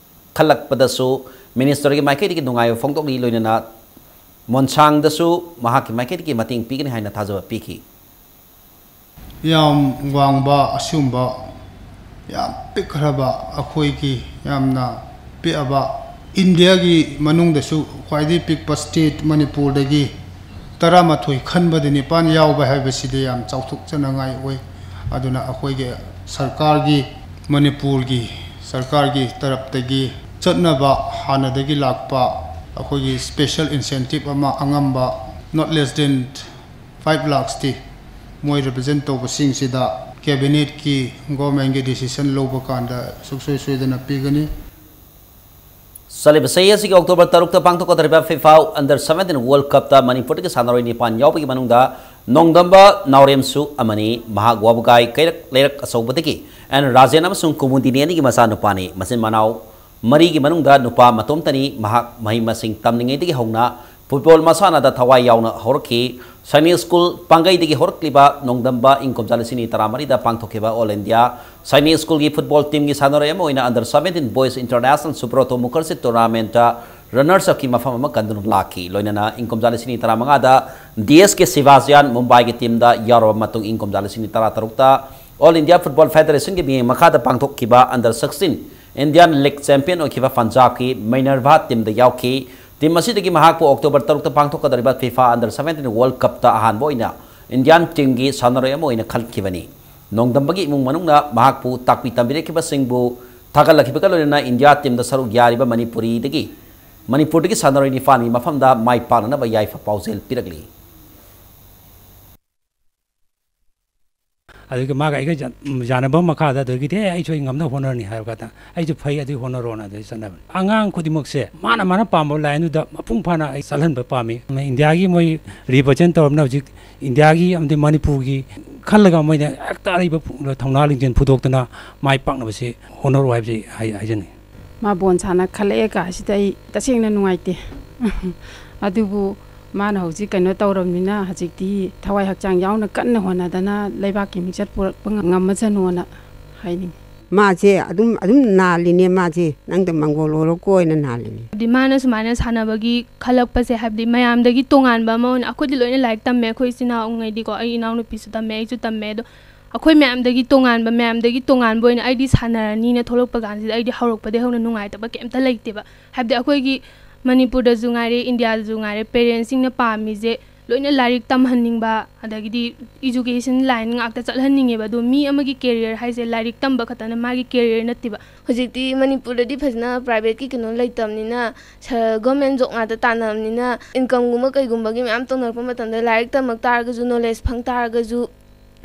ꯈꯜꯂꯛꯄꯗꯁꯨ Minister ꯒꯤ ꯃꯥꯏꯀꯩꯗꯒꯤ ꯅꯨꯡꯉꯥꯏꯕ ꯐꯣꯡꯗꯣꯛꯂꯤ, ꯂꯣꯏꯅꯅ ꯃꯣꯟꯁꯥꯡꯗꯁꯨ ꯃꯍꯥꯛꯀꯤ ꯃꯥꯏꯀꯩꯗꯒꯤ ꯃꯇꯦꯡ ꯄꯤꯒꯅꯤ ꯍꯥꯏꯅ ꯊꯥꯖꯕ ꯄꯤꯈꯤ꯫ ꯌꯥꯝ ꯋꯥꯡꯕ ꯑꯁꯤꯒꯨꯝꯕ ꯌꯥꯝ ꯄꯤꯛꯈ꯭ꯔꯕ ꯑꯩꯈꯣꯏꯒꯤ ꯌꯥꯝꯅ ꯄꯤꯛꯑꯕ ꯏꯟꯗꯤꯌꯥꯒꯤ ꯃꯅꯨꯡꯗꯁꯨ ꯈ꯭ꯋꯥꯏꯗꯒꯤ ꯄꯤꯛꯄ state ꯃꯅꯤꯄꯨꯔꯗꯒꯤ ꯇꯔꯥꯃꯥꯊꯣꯏ ꯈꯟꯕꯗ ꯅꯤꯄꯥꯟ ꯌꯥꯎꯕ ꯍꯥꯏꯕꯁꯤꯗꯤ ꯌꯥꯝ ꯆꯥꯎꯊꯣꯛꯆꯅꯉꯥꯏ ꯑꯣꯏ꯫ ꯑꯗꯨꯅ ꯑꯩꯈꯣꯏꯒꯤ ꯁꯔꯀꯥꯔꯒꯤ, ꯃꯅꯤꯄꯨꯔꯒꯤ ꯁꯔꯀꯥꯔꯒꯤ ꯇꯔꯞꯇꯒꯤ ꯆꯠꯅꯕ ꯍꯥꯟꯅꯗꯒꯤ ꯂꯥꯛꯄ ꯑꯩꯈꯣꯏꯒꯤ special incentive ꯑꯃ ꯑꯉꯝꯕ not less than five lakhs T ꯃꯣꯏ represent ꯇꯧꯕꯁꯤꯡꯁꯤꯗ cabinet ꯀꯤ, government ꯀꯤ decision ꯂꯧꯕ ꯀꯥꯟꯗ ꯁꯨꯡꯁꯣꯏ ꯁꯣꯏꯗꯅ ꯄꯤꯒꯅꯤ꯫ ꯆꯠꯂꯤꯕ ꯆꯍꯤ ꯑꯁꯤꯒꯤ October ꯇꯔꯨꯛꯇ ꯄꯥꯡꯊꯣꯛꯀꯗꯧꯔꯤꯕ FIFA Under Seventeen World Cup ꯇ ꯃꯅꯤꯄꯨꯔꯗꯒꯤ ꯁꯥꯟꯅꯔꯣꯏ ꯅꯤꯄꯥꯟ ꯌꯥꯎꯕꯒꯤ ꯃꯅꯨꯡꯗ ꯅꯣꯡꯗꯝꯕ ꯅꯥꯎꯔꯦꯝꯁꯨ ꯑꯃꯅꯤ꯫ ꯃꯍꯥꯛ ꯋꯥꯕꯒꯥꯏ ꯀꯩꯔꯛ ꯂꯩꯔꯛ ꯑꯆꯧꯕꯗꯒꯤ ꯑꯦꯟ ꯔꯥꯖꯦꯟ ꯑꯃꯁꯨꯡ ꯀꯨꯃꯨꯗꯤꯅꯤ ꯑꯅꯤꯒꯤ ꯃꯆꯥꯅꯨꯄꯥꯅꯤ꯫ ꯃꯆꯤꯟ ꯃꯅꯥꯎ ꯃꯔꯤꯒꯤ ꯃꯅꯨꯡꯗ ꯅꯨꯄꯥ ꯃꯇꯣꯝꯇꯅꯤ꯫ ꯃꯍꯥꯛ ꯃꯍꯩ ꯃꯁꯤꯡ ꯇꯝꯂꯤꯉꯩꯗꯒꯤ ꯍꯧꯅ football ꯃꯁꯥꯟꯅꯗ ꯊꯋꯥꯏ ꯌꯥꯎꯅ ꯍꯧꯔꯛꯈꯤ꯫ ꯁꯥꯏꯅꯤꯛ ꯁ꯭ꯀꯨꯜ ꯄꯥꯡꯒꯩꯗꯒꯤ ꯍꯧꯔꯛꯂꯤꯕ ꯅꯣꯡꯗꯝꯕ ꯏꯪ ꯀꯨꯝꯖꯥ ꯂꯤꯁꯤꯡ ꯑꯅꯤ ꯇꯔꯥꯃꯔꯤꯗ ꯄꯥꯡꯊꯣꯛꯈꯤꯕ All India ꯁꯥꯏꯅꯤꯛ ꯁ꯭ꯀꯨꯜꯒꯤ football team ꯒꯤ ꯁꯥꯟꯅꯔꯣꯏ ꯑꯃ ꯑꯣꯏꯅ Under Seventeen Boys International Subroto Mukherjee Tournament ꯇ runners up ꯀꯤ ꯃꯐꯝ ꯑꯃ ꯀꯟꯗꯨꯅ ꯂꯥꯛꯈꯤ꯫ ꯂꯣꯏꯅꯅ ꯏꯪ ꯀꯨꯝꯖꯥ ꯂꯤꯁꯤꯡ ꯑꯅꯤ ꯇꯔꯥꯃꯉꯥꯗ ꯗꯤ ꯑꯦꯁ ꯀꯦ ꯁꯤꯕꯥꯖꯤꯌꯥꯟ ꯃꯨꯝꯕꯥꯏꯒꯤ team ꯗ ꯌꯥꯎꯔꯕ ꯃꯇꯨꯡ ꯏꯪ ꯀꯨꯝꯖꯥ ꯂꯤꯁꯤꯡ ꯑꯅꯤ ꯇꯔꯥꯇꯔꯨꯛꯇ All India Football Federation ꯒꯤ ꯃꯤꯠꯌꯦꯡ ꯃꯈꯥꯗ ꯄꯥꯡꯊꯣꯛꯈꯤꯕ Under Sixteen Indian League champion ꯑꯣꯏꯈꯤꯕ ꯄꯟꯖꯥꯕꯀꯤ ꯃꯤꯅꯔꯚꯥ team ꯗ ꯌꯥꯎꯈꯤ꯫ Team ꯑꯁꯤꯗꯒꯤ ꯃꯍꯥꯛꯄꯨ October ꯇꯔꯨꯛꯇ ꯄꯥꯡꯊꯣꯛꯀꯗꯧꯔꯤꯕ FIFA Under Seventeen World Cup ꯇ ꯑꯍꯥꯟꯕ ꯑꯣꯏꯅ Indian team ꯒꯤ ꯁꯥꯟꯅꯔꯣꯏ ꯑꯃ ꯑꯣꯏꯅ ꯈꯟꯈꯤꯕꯅꯤ꯫ ꯅꯣꯡꯗꯝꯕꯒꯤ ꯏꯃꯨꯡ ꯃꯅꯨꯡꯅ ꯃꯍꯥꯛꯄꯨ ꯇꯥꯛꯄꯤ ꯇꯝꯕꯤꯔꯛꯈꯤꯕꯁꯤꯡꯕꯨ ꯊꯥꯒꯠꯂꯛꯈꯤꯕꯒ ꯂꯣꯏꯅꯅ ꯏꯟꯗꯤꯌꯥ ꯇꯤꯝꯗ ꯁꯔꯨꯛ ꯌꯥꯔꯤꯕ ꯃꯅꯤꯄꯨꯔꯤꯗꯒꯤ, ꯃꯅꯤꯄꯨꯔꯗꯒꯤ ꯁꯥꯟꯅꯔꯣꯏ ꯅꯤꯄꯥꯟꯒꯤ ꯃꯐꯝꯗ ꯃꯥꯏ ꯄꯥꯛꯅꯅꯕ ꯌꯥꯏꯐ ꯄꯥꯎꯖꯦꯜ ꯄꯤꯔꯛꯂꯤ꯫ ꯑꯗꯨꯒꯤ ꯃꯥꯒ ꯑꯩꯒ ꯌꯥ-, ꯌꯥꯅꯕ ꯃꯈꯥꯗ ꯑꯗꯨꯗꯒꯤꯗꯤ, "ꯑꯦ, ꯑꯩꯁꯨ ꯑꯩ ꯉꯝꯅꯕ ꯍꯣꯠꯅꯔꯅꯤ" ꯍꯥꯏꯕ ꯀꯥꯟꯗ, "ꯑꯩꯁꯨ ꯐꯩ, ꯑꯗꯨ ꯍꯣꯠꯅꯔꯣꯅ" ꯑꯗꯨꯗꯩ ꯆꯠꯅꯕꯅꯤ꯫ ꯑꯉꯥꯡ ꯈꯨꯗꯤꯡꯃꯛꯁꯦ ꯃꯥꯅ ꯃꯥꯅ ꯄꯥꯝꯕ line ꯗꯨꯗ ꯃꯄꯨꯡ ꯐꯥꯅ ꯑꯩ ꯆꯠꯍꯟꯕ ꯄꯥꯝꯃꯤ꯫ ꯏꯟꯗꯤꯌꯥꯒꯤ ꯃꯣꯏ represent ꯇꯧꯔꯕꯅꯤꯅ ꯍꯧꯖꯤꯛ ꯏꯟꯗꯤꯌꯥꯒꯤ ꯑꯃꯗꯤ ꯃꯅꯤꯄꯨꯔꯒꯤ ꯈꯜꯂꯒ ꯃꯣꯏꯅ ꯍꯦꯛꯇ ꯑꯔꯩꯕ ꯊꯧꯅꯥ ꯂꯤꯡꯖꯦꯜ ꯐꯨꯗꯣꯛꯇꯅ ꯃꯥꯏ ꯄꯥꯛꯅꯕꯁꯤ ꯍꯣꯠꯅꯔꯣ ꯍꯥꯏꯕꯁꯤ ꯍꯥꯏ-, ꯍꯥꯏꯖꯅꯤꯡꯉꯤ꯫ ꯃꯥ ꯕꯣꯜ ꯁꯥꯟꯅ ꯈꯜꯂꯛꯑꯦ ꯀꯥꯏꯁꯤꯗ ꯑꯩ ꯇꯁꯦꯡꯅ ꯅꯨꯡꯉꯥꯏꯇꯦ꯫ ꯑꯗꯨꯕꯨ ꯃꯥꯅ ꯍꯧꯖꯤꯛ ꯀꯩꯅꯣ ꯇꯧꯔꯕꯅꯤꯅ ꯍꯧꯖꯤꯛꯇꯤ ꯊꯋꯥꯏ ꯍꯛꯆꯥꯡ ꯌꯥꯎꯅ ꯀꯟꯅ ꯍꯣꯠꯅꯗꯅ ꯂꯩꯕꯥꯛꯀꯤ ꯃꯤꯡꯆꯠ ꯄꯨꯔꯛꯄ ꯉꯝꯃꯁꯅꯨꯅ ꯍꯥꯏꯅꯤꯡꯉꯤ꯫ ꯃꯥꯁꯦ ꯑꯗꯨꯝ, ꯑꯗꯨꯝ ꯅꯥꯜꯂꯤꯅꯦ, ꯃꯥꯁꯦ ꯅꯪꯗ ꯃꯪꯒꯣꯜ ꯑꯣꯏꯔꯣꯀꯣ ꯍꯥꯏꯅ ꯅꯥꯜꯂꯤꯅꯦ꯫ ꯍꯥꯏꯕꯗꯤ ꯃꯥꯅ ꯁꯨꯃꯥꯏꯅ ꯁꯥꯟꯅꯕꯒꯤ ꯈꯜꯂꯛꯄꯁꯦ, ꯍꯥꯏꯕꯗꯤ ꯃꯌꯥꯝꯗꯒꯤ ꯇꯣꯉꯥꯟꯕ ꯑꯃ ꯑꯣꯏꯅ, ꯑꯩꯈꯣꯏꯗꯤ ꯂꯣꯏꯅ ꯂꯥꯏꯔꯤꯛ ꯇꯝꯃꯦ, ꯑꯩꯈꯣꯏ ꯏꯆꯤꯟ ꯏꯅꯥꯎꯉꯩꯗꯤꯀꯣ, ꯑꯩ ꯏꯅꯥꯎꯅꯨꯄꯤꯁꯨ ꯇꯝꯃꯦ, ꯑꯩꯁꯨ ꯇꯝꯃꯦ, ꯑꯗꯣ ꯑꯩꯈꯣꯏ ꯃꯌꯥꯝꯗꯒꯤ ꯇꯣꯉꯥꯟꯕ, ꯃꯌꯥꯝꯗꯒꯤ ꯇꯣꯉꯥꯟꯕ ꯑꯣꯏꯅ ꯑꯩꯗꯤ ꯁꯥꯟꯅꯔꯅꯤꯅ ꯊꯣꯛꯂꯛꯄ ꯀꯥꯟꯁꯤꯗ ꯑꯩꯗꯤ ꯍꯧꯔꯛꯄꯗꯒꯤ ꯍꯧꯅ ꯅꯨꯡꯉꯥꯏꯇꯕ ꯀꯩꯝꯇ ꯂꯩꯇꯦꯕ꯫ ꯍꯥꯏꯕꯗꯤ ꯑꯩꯈꯣꯏꯒꯤ ꯃꯅꯤꯄꯨꯔꯗꯁꯨ ꯉꯥꯏꯔꯦ, ꯏꯟꯗꯤꯌꯥꯗꯁꯨ ꯉꯥꯏꯔꯦ, parents ꯁꯤꯡꯅ ꯄꯥꯝꯃꯤꯁꯦ ꯂꯣꯏꯅ ꯂꯥꯏꯔꯤꯛ ꯇꯝꯍꯟꯅꯤꯡꯕ, ꯑꯗꯒꯤꯗꯤ education line ꯉꯥꯛꯇ ꯆꯠꯍꯟꯅꯤꯡꯉꯦꯕ꯫ ꯑꯗꯣ ꯃꯤ ꯑꯃꯒꯤ career ꯍꯥꯏꯁꯦ ꯂꯥꯏꯔꯤꯛ ꯇꯝꯕ ꯈꯛꯇꯅ ꯃꯥꯒꯤ career ꯅꯠꯇꯦꯕ꯫ ꯍꯧꯖꯤꯛꯇꯤ ꯃꯅꯤꯄꯨꯔꯗꯗꯤ ꯐꯖꯅ private ꯀꯤ ꯀꯩꯅꯣ ꯂꯩꯇꯕꯅꯤꯅ, ꯁ-, government job ꯉꯥꯛꯇ ꯇꯥꯟꯅꯕꯅꯤꯅ, income ꯒꯨꯝꯕ ꯀꯩꯒꯨꯝꯕꯒꯤ ꯃꯌꯥꯝ ꯇꯧꯅꯔꯛꯄ ꯃꯇꯝꯗ ꯂꯥꯏꯔꯤꯛ ꯇꯝꯃꯛ ꯇꯥꯔꯒꯁꯨ, knowledge ꯐꯪ ꯇꯥꯔꯒꯁꯨ,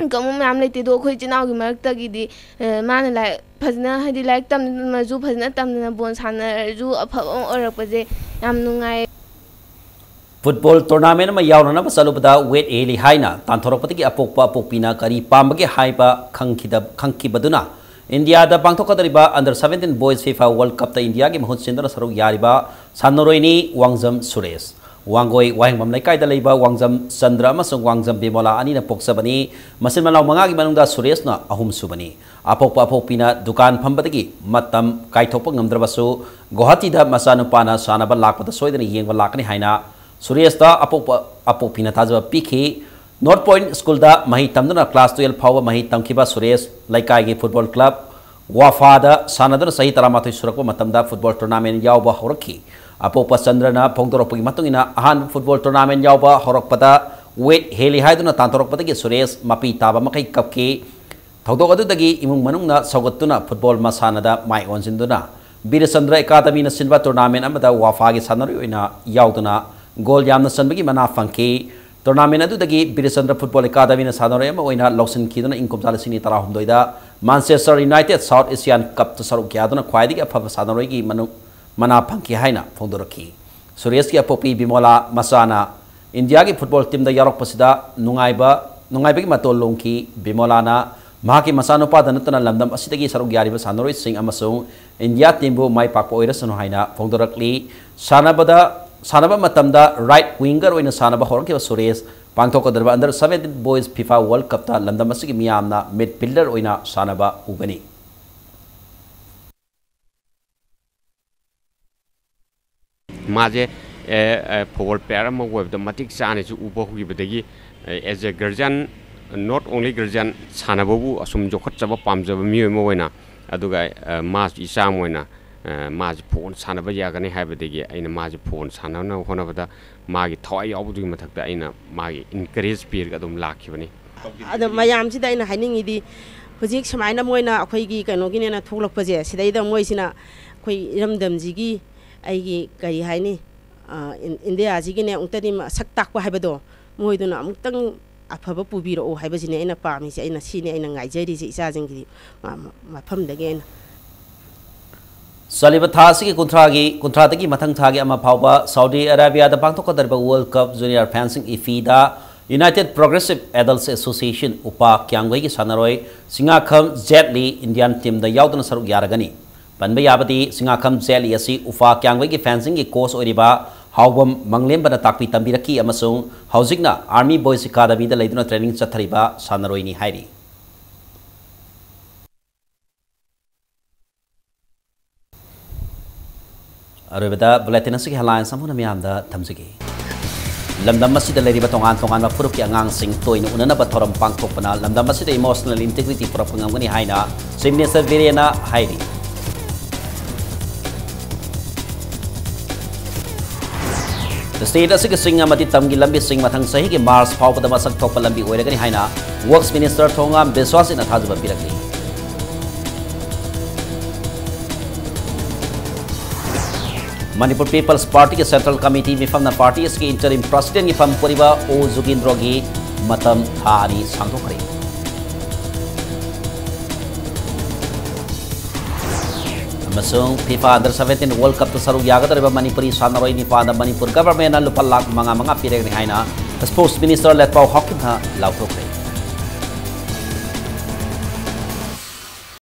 income ꯃꯌꯥꯝ ꯂꯩꯇꯦ꯫ ꯑꯗꯣ ꯑꯩꯈꯣꯏ ꯏꯆꯤꯟ ꯏꯅꯥꯎꯒꯤ ꯃꯔꯛꯇꯒꯤꯗꯤ, ꯑ, ꯃꯥꯅ ꯂꯥꯏ-, ꯐꯖꯅ, ꯍꯥꯏꯗꯤ ꯂꯥꯏꯔꯤꯛ ꯇꯝꯃꯁꯨ ꯐꯖꯅ ꯇꯝꯗꯅ ꯕꯣꯜ ꯁꯥꯟꯅꯔꯁꯨ ꯑꯐꯕ ꯑꯃ ꯑꯣꯏꯔꯛꯄꯁꯦ ꯌꯥꯝ ꯅꯨꯡꯉꯥꯏ꯫ Football tournament ꯑꯃ ꯌꯥꯎꯅꯅꯕ ꯆꯠꯂꯨꯕꯗ weight ꯍꯦꯜꯂꯤ ꯍꯥꯏꯅ ꯇꯥꯟꯊꯣꯔꯛꯄꯗꯒꯤ ꯑꯄꯣꯛꯄ ꯑꯄꯣꯛꯄꯤꯅ ꯀꯔꯤ ꯄꯥꯝꯕꯒꯦ ꯍꯥꯏꯕ ꯈꯪꯈꯤꯗ-, ꯈꯪꯈꯤꯕꯗꯨꯅ ꯏꯟꯗꯤꯌꯥꯗ ꯄꯥꯡꯊꯣꯛꯀꯗꯧꯔꯤꯕ under seventeen boys FIFA World Cup ꯇ ꯏꯟꯗꯤꯌꯥꯒꯤ ꯃꯍꯨꯠ ꯁꯤꯟꯗꯨꯅ ꯁꯔꯨꯛ ꯌꯥꯔꯤꯕ ꯁꯥꯟꯅꯔꯣꯏꯅꯤ ꯋꯥꯡꯖꯝ ꯁꯨꯔꯦꯁ꯫ ꯋꯥꯡꯒꯣꯏ ꯋꯥꯍꯦꯡꯕꯝ ꯂꯩꯀꯥꯏꯗ ꯂꯩꯕ ꯋꯥꯡꯖꯝ ꯆꯟꯗ꯭ꯔ ꯑꯃꯁꯨꯡ ꯋꯥꯡꯖꯝ ꯕꯤꯃꯣꯂꯥ ꯑꯅꯤꯅ ꯄꯣꯛꯆꯕꯅꯤ꯫ ꯃꯆꯤꯟ ꯃꯅꯥꯎ ꯃꯉꯥꯒꯤ ꯃꯅꯨꯡꯗ ꯁꯨꯔꯦꯁꯅ ꯑꯍꯨꯝꯁꯨꯕꯅꯤ꯫ ꯑꯄꯣꯛꯄ ꯑꯄꯣꯛꯄꯤꯅ ꯗꯨꯀꯥꯟ ꯐꯝꯕꯗꯒꯤ ꯃꯇꯝ ꯀꯥꯏꯊꯣꯛꯄ ꯉꯝꯗ꯭ꯔꯕꯁꯨ, ꯒꯨꯋꯥꯍꯥꯇꯤꯗ ꯃꯆꯥꯅꯨꯄꯥꯅ ꯁꯥꯟꯅꯕ ꯂꯥꯛꯄꯗ ꯁꯣꯏꯗꯅ ꯌꯦꯡꯕ ꯂꯥꯛꯀꯅꯤ ꯍꯥꯏꯅ ꯁꯨꯔꯦꯁꯇ ꯑꯄꯣꯛꯄ ꯑꯄꯣꯛꯄꯤꯅ ꯊꯥꯖꯕ ꯄꯤꯈꯤ꯫ North Point School ꯗ ꯃꯍꯩ ꯇꯝꯗꯨꯅ class twelve ꯐꯥꯎꯕ ꯃꯍꯩ ꯇꯝꯈꯤꯕ ꯁꯨꯔꯦꯁ ꯂꯩꯀꯥꯏꯒꯤ football club ꯋꯥꯐꯥꯗ ꯁꯥꯟꯅꯗꯨꯅ ꯆꯍꯤ ꯇꯔꯥꯃꯥꯊꯣꯏ ꯁꯨꯔꯛꯄ ꯃꯇꯝꯗ football tournament ꯌꯥꯎꯕ ꯍꯧꯔꯛꯈꯤ꯫ ꯑꯄꯣꯛꯄ ꯆꯟꯗ꯭ꯔꯅ ꯐꯣꯡꯗꯣꯔꯛꯄꯒꯤ ꯃꯇꯨꯡ ꯏꯟꯅ, ꯑꯍꯥꯟꯕ football tournament ꯌꯥꯎꯕ ꯍꯧꯔꯛꯄꯗ weight ꯍꯦꯜꯂꯤ ꯍꯥꯏꯗꯨꯅ ꯇꯥꯟꯊꯣꯔꯛꯄꯗꯒꯤ ꯁꯨꯔꯦꯁ ꯃꯄꯤ ꯇꯥꯕ ꯃꯈꯩ ꯀꯞꯈꯤ꯫ ꯊꯧꯗꯣꯛ ꯑꯗꯨꯗꯒꯤ ꯏꯃꯨꯡ ꯃꯅꯨꯡꯅ ꯁꯧꯒꯠꯇꯨꯅ ꯐꯨꯠꯕꯣꯜ ꯃꯁꯥꯟꯅꯗ ꯃꯥꯏ ꯑꯣꯟꯁꯤꯟꯗꯨꯅ ꯕꯤꯔꯆꯟꯗ꯭ꯔ ꯑꯦꯀꯥꯗꯃꯤꯅ ꯁꯤꯟꯕ ꯇꯣꯔꯅꯥꯃꯦꯟ ꯑꯃꯗ ꯋꯥꯐꯥꯒꯤ ꯁꯥꯟꯅꯔꯣꯏ ꯑꯣꯏꯅ ꯌꯥꯎꯗꯨꯅ ꯒꯣꯜ ꯌꯥꯝꯅ ꯆꯟꯕꯒꯤ ꯃꯅꯥ ꯐꯪꯈꯤ꯫ ꯇꯣꯔꯅꯥꯃꯦꯟ ꯑꯗꯨꯗꯒꯤ ꯕꯤꯔꯆꯟꯗ꯭ꯔ ꯐꯨꯠꯕꯣꯜ ꯑꯦꯀꯥꯗꯃꯤꯅ ꯁꯥꯟꯅꯔꯣꯏ ꯑꯃ ꯑꯣꯏꯅ ꯂꯧꯁꯤꯟꯈꯤꯗꯨꯅ ꯏꯪ ꯀꯨꯝꯖꯥ ꯂꯤꯁꯤꯡ ꯑꯅꯤ ꯇꯔꯥꯍꯨꯝꯗꯣꯏꯗ ꯃꯥꯟꯆꯦꯁꯇꯔ ꯌꯨꯅꯥꯏꯇꯦꯗ ꯁꯥꯎꯠ ꯑꯦꯁꯤꯌꯥꯟ ꯀꯞꯇ ꯁꯔꯨꯛ ꯌꯥꯗꯨꯅ ꯈ꯭ꯋꯥꯏꯗꯒꯤ ꯑꯐꯕ ꯁꯥꯟꯅꯔꯣꯏꯒꯤ ꯃꯅꯨꯡ ꯃꯅꯥ ꯐꯪꯈꯤ ꯍꯥꯏꯅ ꯐꯣꯡꯗꯣꯔꯛꯈꯤ꯫ ꯁꯨꯔꯦꯁꯀꯤ ꯑꯄꯣꯛꯄꯤ ꯕꯤꯃꯣꯂꯥ ꯃꯆꯥꯅ ꯏꯟꯗꯤꯌꯥꯒꯤ ꯐꯨꯠꯕꯣꯜ ꯇꯤꯝꯗ ꯌꯥꯎꯔꯛꯄꯁꯤꯗ ꯅꯨꯡꯉꯥꯏꯕ, ꯅꯨꯡꯉꯥꯏꯕꯒꯤ ꯃꯇꯣꯜ ꯂꯣꯡꯈꯤ꯫ ꯕꯤꯃꯣꯂꯥꯅ ꯃꯍꯥꯛꯀꯤ ꯃꯆꯥꯅꯨꯄꯥꯗ ꯅꯠꯇꯅ ꯂꯝꯗꯝ ꯑꯁꯤꯗꯒꯤ ꯁꯔꯨꯛ ꯌꯥꯔꯤꯕ ꯁꯥꯟꯅꯔꯣꯏꯁꯤꯡ ꯑꯃꯁꯨꯡ ꯏꯟꯗꯤꯌꯥ ꯇꯤꯝꯕꯨ ꯃꯥꯏ ꯄꯥꯛꯄ ꯑꯣꯏꯔꯁꯅꯨ ꯍꯥꯏꯅ ꯐꯣꯡꯗꯣꯔꯛꯂꯤ꯫ ꯁꯥꯟꯅꯕꯗ, ꯁꯥꯟꯅꯕ ꯃꯇꯝꯗ ꯔꯥꯏꯠ ꯋꯤꯡꯒꯔ ꯑꯣꯏꯅ ꯁꯥꯟꯅꯕ ꯍꯧꯔꯛꯈꯤꯕ Suresh, ꯄꯥꯡꯊꯣꯛꯀꯗꯧꯔꯤꯕ under seventeen boys FIFA World Cupꯇ ꯂꯝꯗꯝ ꯑꯁꯤꯒꯤ ꯃꯤꯌꯥꯝꯅ ꯃꯤꯗꯐꯤꯜꯗꯔ ꯑꯣꯏꯅ ꯁꯥꯟꯅꯕ ꯎꯒꯅꯤ꯫ ꯃꯥꯁꯦ, ꯑꯦ, ꯑꯦ, ꯐꯨꯠꯕꯣꯜ ꯄ꯭ꯂꯦꯌꯔ ꯑꯃ ꯑꯣꯏꯕꯗ ꯃꯇꯤꯛ ꯆꯥꯅꯁꯨ ꯎꯕ ꯍꯧꯈꯤꯕꯗꯒꯤ, ꯑꯦ, as a guardian, not only guardian, ꯁꯥꯟꯅꯕꯕꯨ ꯑꯁꯨꯝ ꯌꯣꯛꯈꯠꯆꯕ ꯄꯥꯝꯖꯕ ꯃꯤꯑꯣꯏ ꯑꯃ ꯑꯣꯏꯅ, ꯑꯗꯨꯒ, ꯑꯦ, ꯃꯥꯁꯨ ꯏꯆꯥ ꯑꯃ ꯑꯣꯏꯅ, ꯑꯦ, ꯃꯥꯁꯦ ꯐꯨꯠꯕꯣꯜ ꯁꯥꯟꯅꯕ ꯌꯥꯒꯅꯤ ꯍꯥꯏꯕꯗꯒꯤ ꯑꯩꯅ ꯃꯥꯁꯦ ꯐꯨꯠꯕꯣꯜ ꯁꯥꯟꯅꯅꯕ ꯍꯣꯠꯅꯕꯗ ꯃꯥꯒꯤ ꯊꯋꯥꯏ ꯌꯥꯎꯕꯗꯨꯒꯤ ꯃꯊꯛꯇ ꯑꯩꯅ ꯃꯥꯒꯤ encourage ꯄꯤꯔꯒ ꯑꯗꯨꯝ ꯂꯥꯛꯈꯤꯕꯅꯤ꯫ ꯑꯗꯣ ꯃꯌꯥꯝꯁꯤꯗ ꯑꯩꯅ ꯍꯥꯏꯅꯤꯡꯉꯤꯗꯤ, ꯍꯧꯖꯤꯛ ꯁꯨꯃꯥꯏꯅ ꯃꯣꯏꯅ ꯑꯩꯈꯣꯏꯒꯤ ꯀꯩꯅꯣꯒꯤꯅꯦꯅ ꯊꯣꯛꯂꯛꯄꯁꯦ, ꯁꯤꯗꯩꯗ ꯃꯣꯏꯁꯤꯅ ꯑꯩꯈꯣꯏ ꯏꯔꯝꯗꯝꯁꯤꯒꯤ, ꯑꯩꯒꯤ ꯀꯔꯤ ꯍꯥꯏꯅꯤ, ꯑ, ꯏꯟ-, ꯏꯟꯗꯤꯌꯥꯁꯤꯒꯤꯅꯦ ꯑꯃꯨꯛꯇꯗꯤ ꯃꯁꯛ ꯇꯥꯛꯄ ꯍꯥꯏꯕꯗꯣ, ꯃꯣꯏꯗꯨꯅ ꯑꯃꯨꯛꯇꯪ ꯑꯐꯕ ꯄꯨꯕꯤꯔꯛꯑꯣ ꯍꯥꯏꯕꯁꯤꯅꯦ ꯑꯩꯅ ꯄꯥꯝꯃꯤꯁꯦ, ꯑꯩꯅ ꯁꯤꯅꯤ ꯑꯩꯅ ꯉꯥꯏꯖꯔꯤꯁꯦ ꯏꯆꯥꯁꯤꯡꯒꯤꯗꯤ, ꯃ-, ꯃ-, ꯃꯐꯝꯗꯒꯤ ꯑꯩꯅ꯫ ꯆꯠꯂꯤꯕ ꯊꯥ ꯑꯁꯤꯒꯤ ꯀꯨꯟꯊ꯭ꯔꯥꯒꯤ, ꯀꯨꯟꯊ꯭ꯔꯥꯗꯒꯤ ꯃꯊꯪ ꯊꯥꯒꯤ ꯑꯃ ꯐꯥꯎꯕ ꯁꯥꯎꯗꯤ ꯑꯔꯥꯕꯤꯌꯥꯗ ꯄꯥꯡꯊꯣꯛꯀꯗꯧꯔꯤꯕ World Cup Junior Fencing ꯏꯐꯤꯗ United Progressive Adults Association, ꯎꯄꯥ ꯀ꯭ꯌꯥꯝꯒꯩꯒꯤ ꯁꯥꯟꯅꯔꯣꯏ ꯁꯤꯡꯉꯥꯈꯝ ꯖꯦꯠꯂꯤ ꯏꯟꯗꯤꯌꯥꯟ ꯇꯤꯝꯗ ꯌꯥꯎꯗꯨꯅ ꯁꯔꯨꯛ ꯌꯥꯔꯒꯅꯤ꯫ ꯄꯟꯕ ꯌꯥꯕꯗꯤ, ꯁꯤꯡꯉꯥꯈꯝ ꯖꯦꯠꯂꯤ ꯑꯁꯤ ꯎꯄꯥ ꯀ꯭ꯌꯥꯝꯒꯩꯒꯤ ꯐꯦꯟꯁꯤꯡꯒꯤ ꯀꯣꯆ ꯑꯣꯏꯔꯤꯕ ꯍꯥꯎꯕꯝ ꯃꯪꯂꯦꯝꯕꯅ ꯇꯥꯛꯄꯤ ꯇꯝꯕꯤꯔꯛꯈꯤ ꯑꯃꯁꯨꯡ ꯍꯧꯖꯤꯛꯅ Army Boys Academyꯗ ꯂꯩꯗꯨꯅ training ꯆꯠꯊꯔꯤꯕ ꯁꯥꯟꯅꯔꯣꯏꯅꯤ ꯍꯥꯏꯔꯤ꯫ ꯑꯔꯣꯏꯕꯗ bulletin ꯑꯁꯤꯒꯤ headlines ꯑꯃꯨꯛ ꯍꯟꯅ ꯃꯤꯌꯥꯝꯗ ꯊꯝꯖꯒꯦ꯫ ꯂꯝꯗꯝ ꯑꯁꯤꯗ ꯂꯩꯔꯤꯕ ꯇꯣꯉꯥꯟ ꯇꯣꯉꯥꯟꯕ ꯐꯨꯔꯨꯞꯀꯤ ꯑꯉꯥꯡꯁꯤꯡ ꯇꯣꯏꯅ ꯎꯅꯅꯕ ꯊꯧꯔꯝ ꯄꯥꯡꯊꯣꯛꯄꯅ ꯂꯝꯗꯝ ꯑꯁꯤꯗ emotional integrity ꯄꯨꯔꯛꯄ ꯉꯝꯒꯅꯤ ꯍꯥꯏꯅ Chief Minister ꯕꯤꯔꯦꯟꯅ ꯍꯥꯏꯔꯤ꯫ State ꯑꯁꯤꯒꯤ ꯆꯤꯡ ꯑꯃꯗꯤ ꯇꯝꯒꯤ ꯂꯝꯕꯤꯁꯤꯡ ꯃꯊꯪ ꯆꯍꯤꯒꯤ March ꯐꯥꯎꯕꯗ ꯃꯁꯛ ꯊꯣꯛꯄ ꯂꯝꯕꯤ ꯑꯣꯏꯔꯒꯅꯤ ꯍꯥꯏꯅ Works Minister ꯊꯣꯡꯉꯥꯝ ꯕꯤꯁ꯭ꯋꯥꯁ ꯁꯤꯡꯅ ꯊꯥꯖꯕ ꯄꯤꯔꯛꯂꯤ꯫ Manipur People's Party ꯒꯤ Central Committee ꯃꯤꯐꯝꯅ party ꯑꯁꯤꯒꯤ interim president ꯒꯤ ꯐꯝ ꯄꯨꯔꯤꯕ ꯑꯣ ꯖꯨꯒꯤꯟꯗ꯭ꯔꯣꯒꯤ ꯃꯇꯝ ꯊꯥ ꯑꯅꯤ ꯁꯥꯡꯗꯣꯛꯈ꯭ꯔꯦ꯫ ꯑꯃꯁꯨꯡ FIFA Under seventeen World Cup ꯇ ꯁꯔꯨꯛ ꯌꯥꯒꯗꯧꯔꯤꯕ ꯃꯅꯤꯄꯨꯔꯤ ꯁꯥꯟꯅꯔꯣꯏ ꯅꯤꯄꯥꯟꯗ ꯃꯅꯤꯄꯨꯔ government ꯅ ꯂꯨꯄꯥ ꯂꯥꯈ ꯃꯉꯥ ꯃꯉꯥ ꯄꯤꯔꯒꯅꯤ ꯍꯥꯏꯅ Sports Minister ꯂꯦꯠꯄꯥꯎ ꯍꯥꯎꯀꯤꯞꯅ ꯂꯥꯎꯊꯣꯛꯈ꯭ꯔꯦ꯫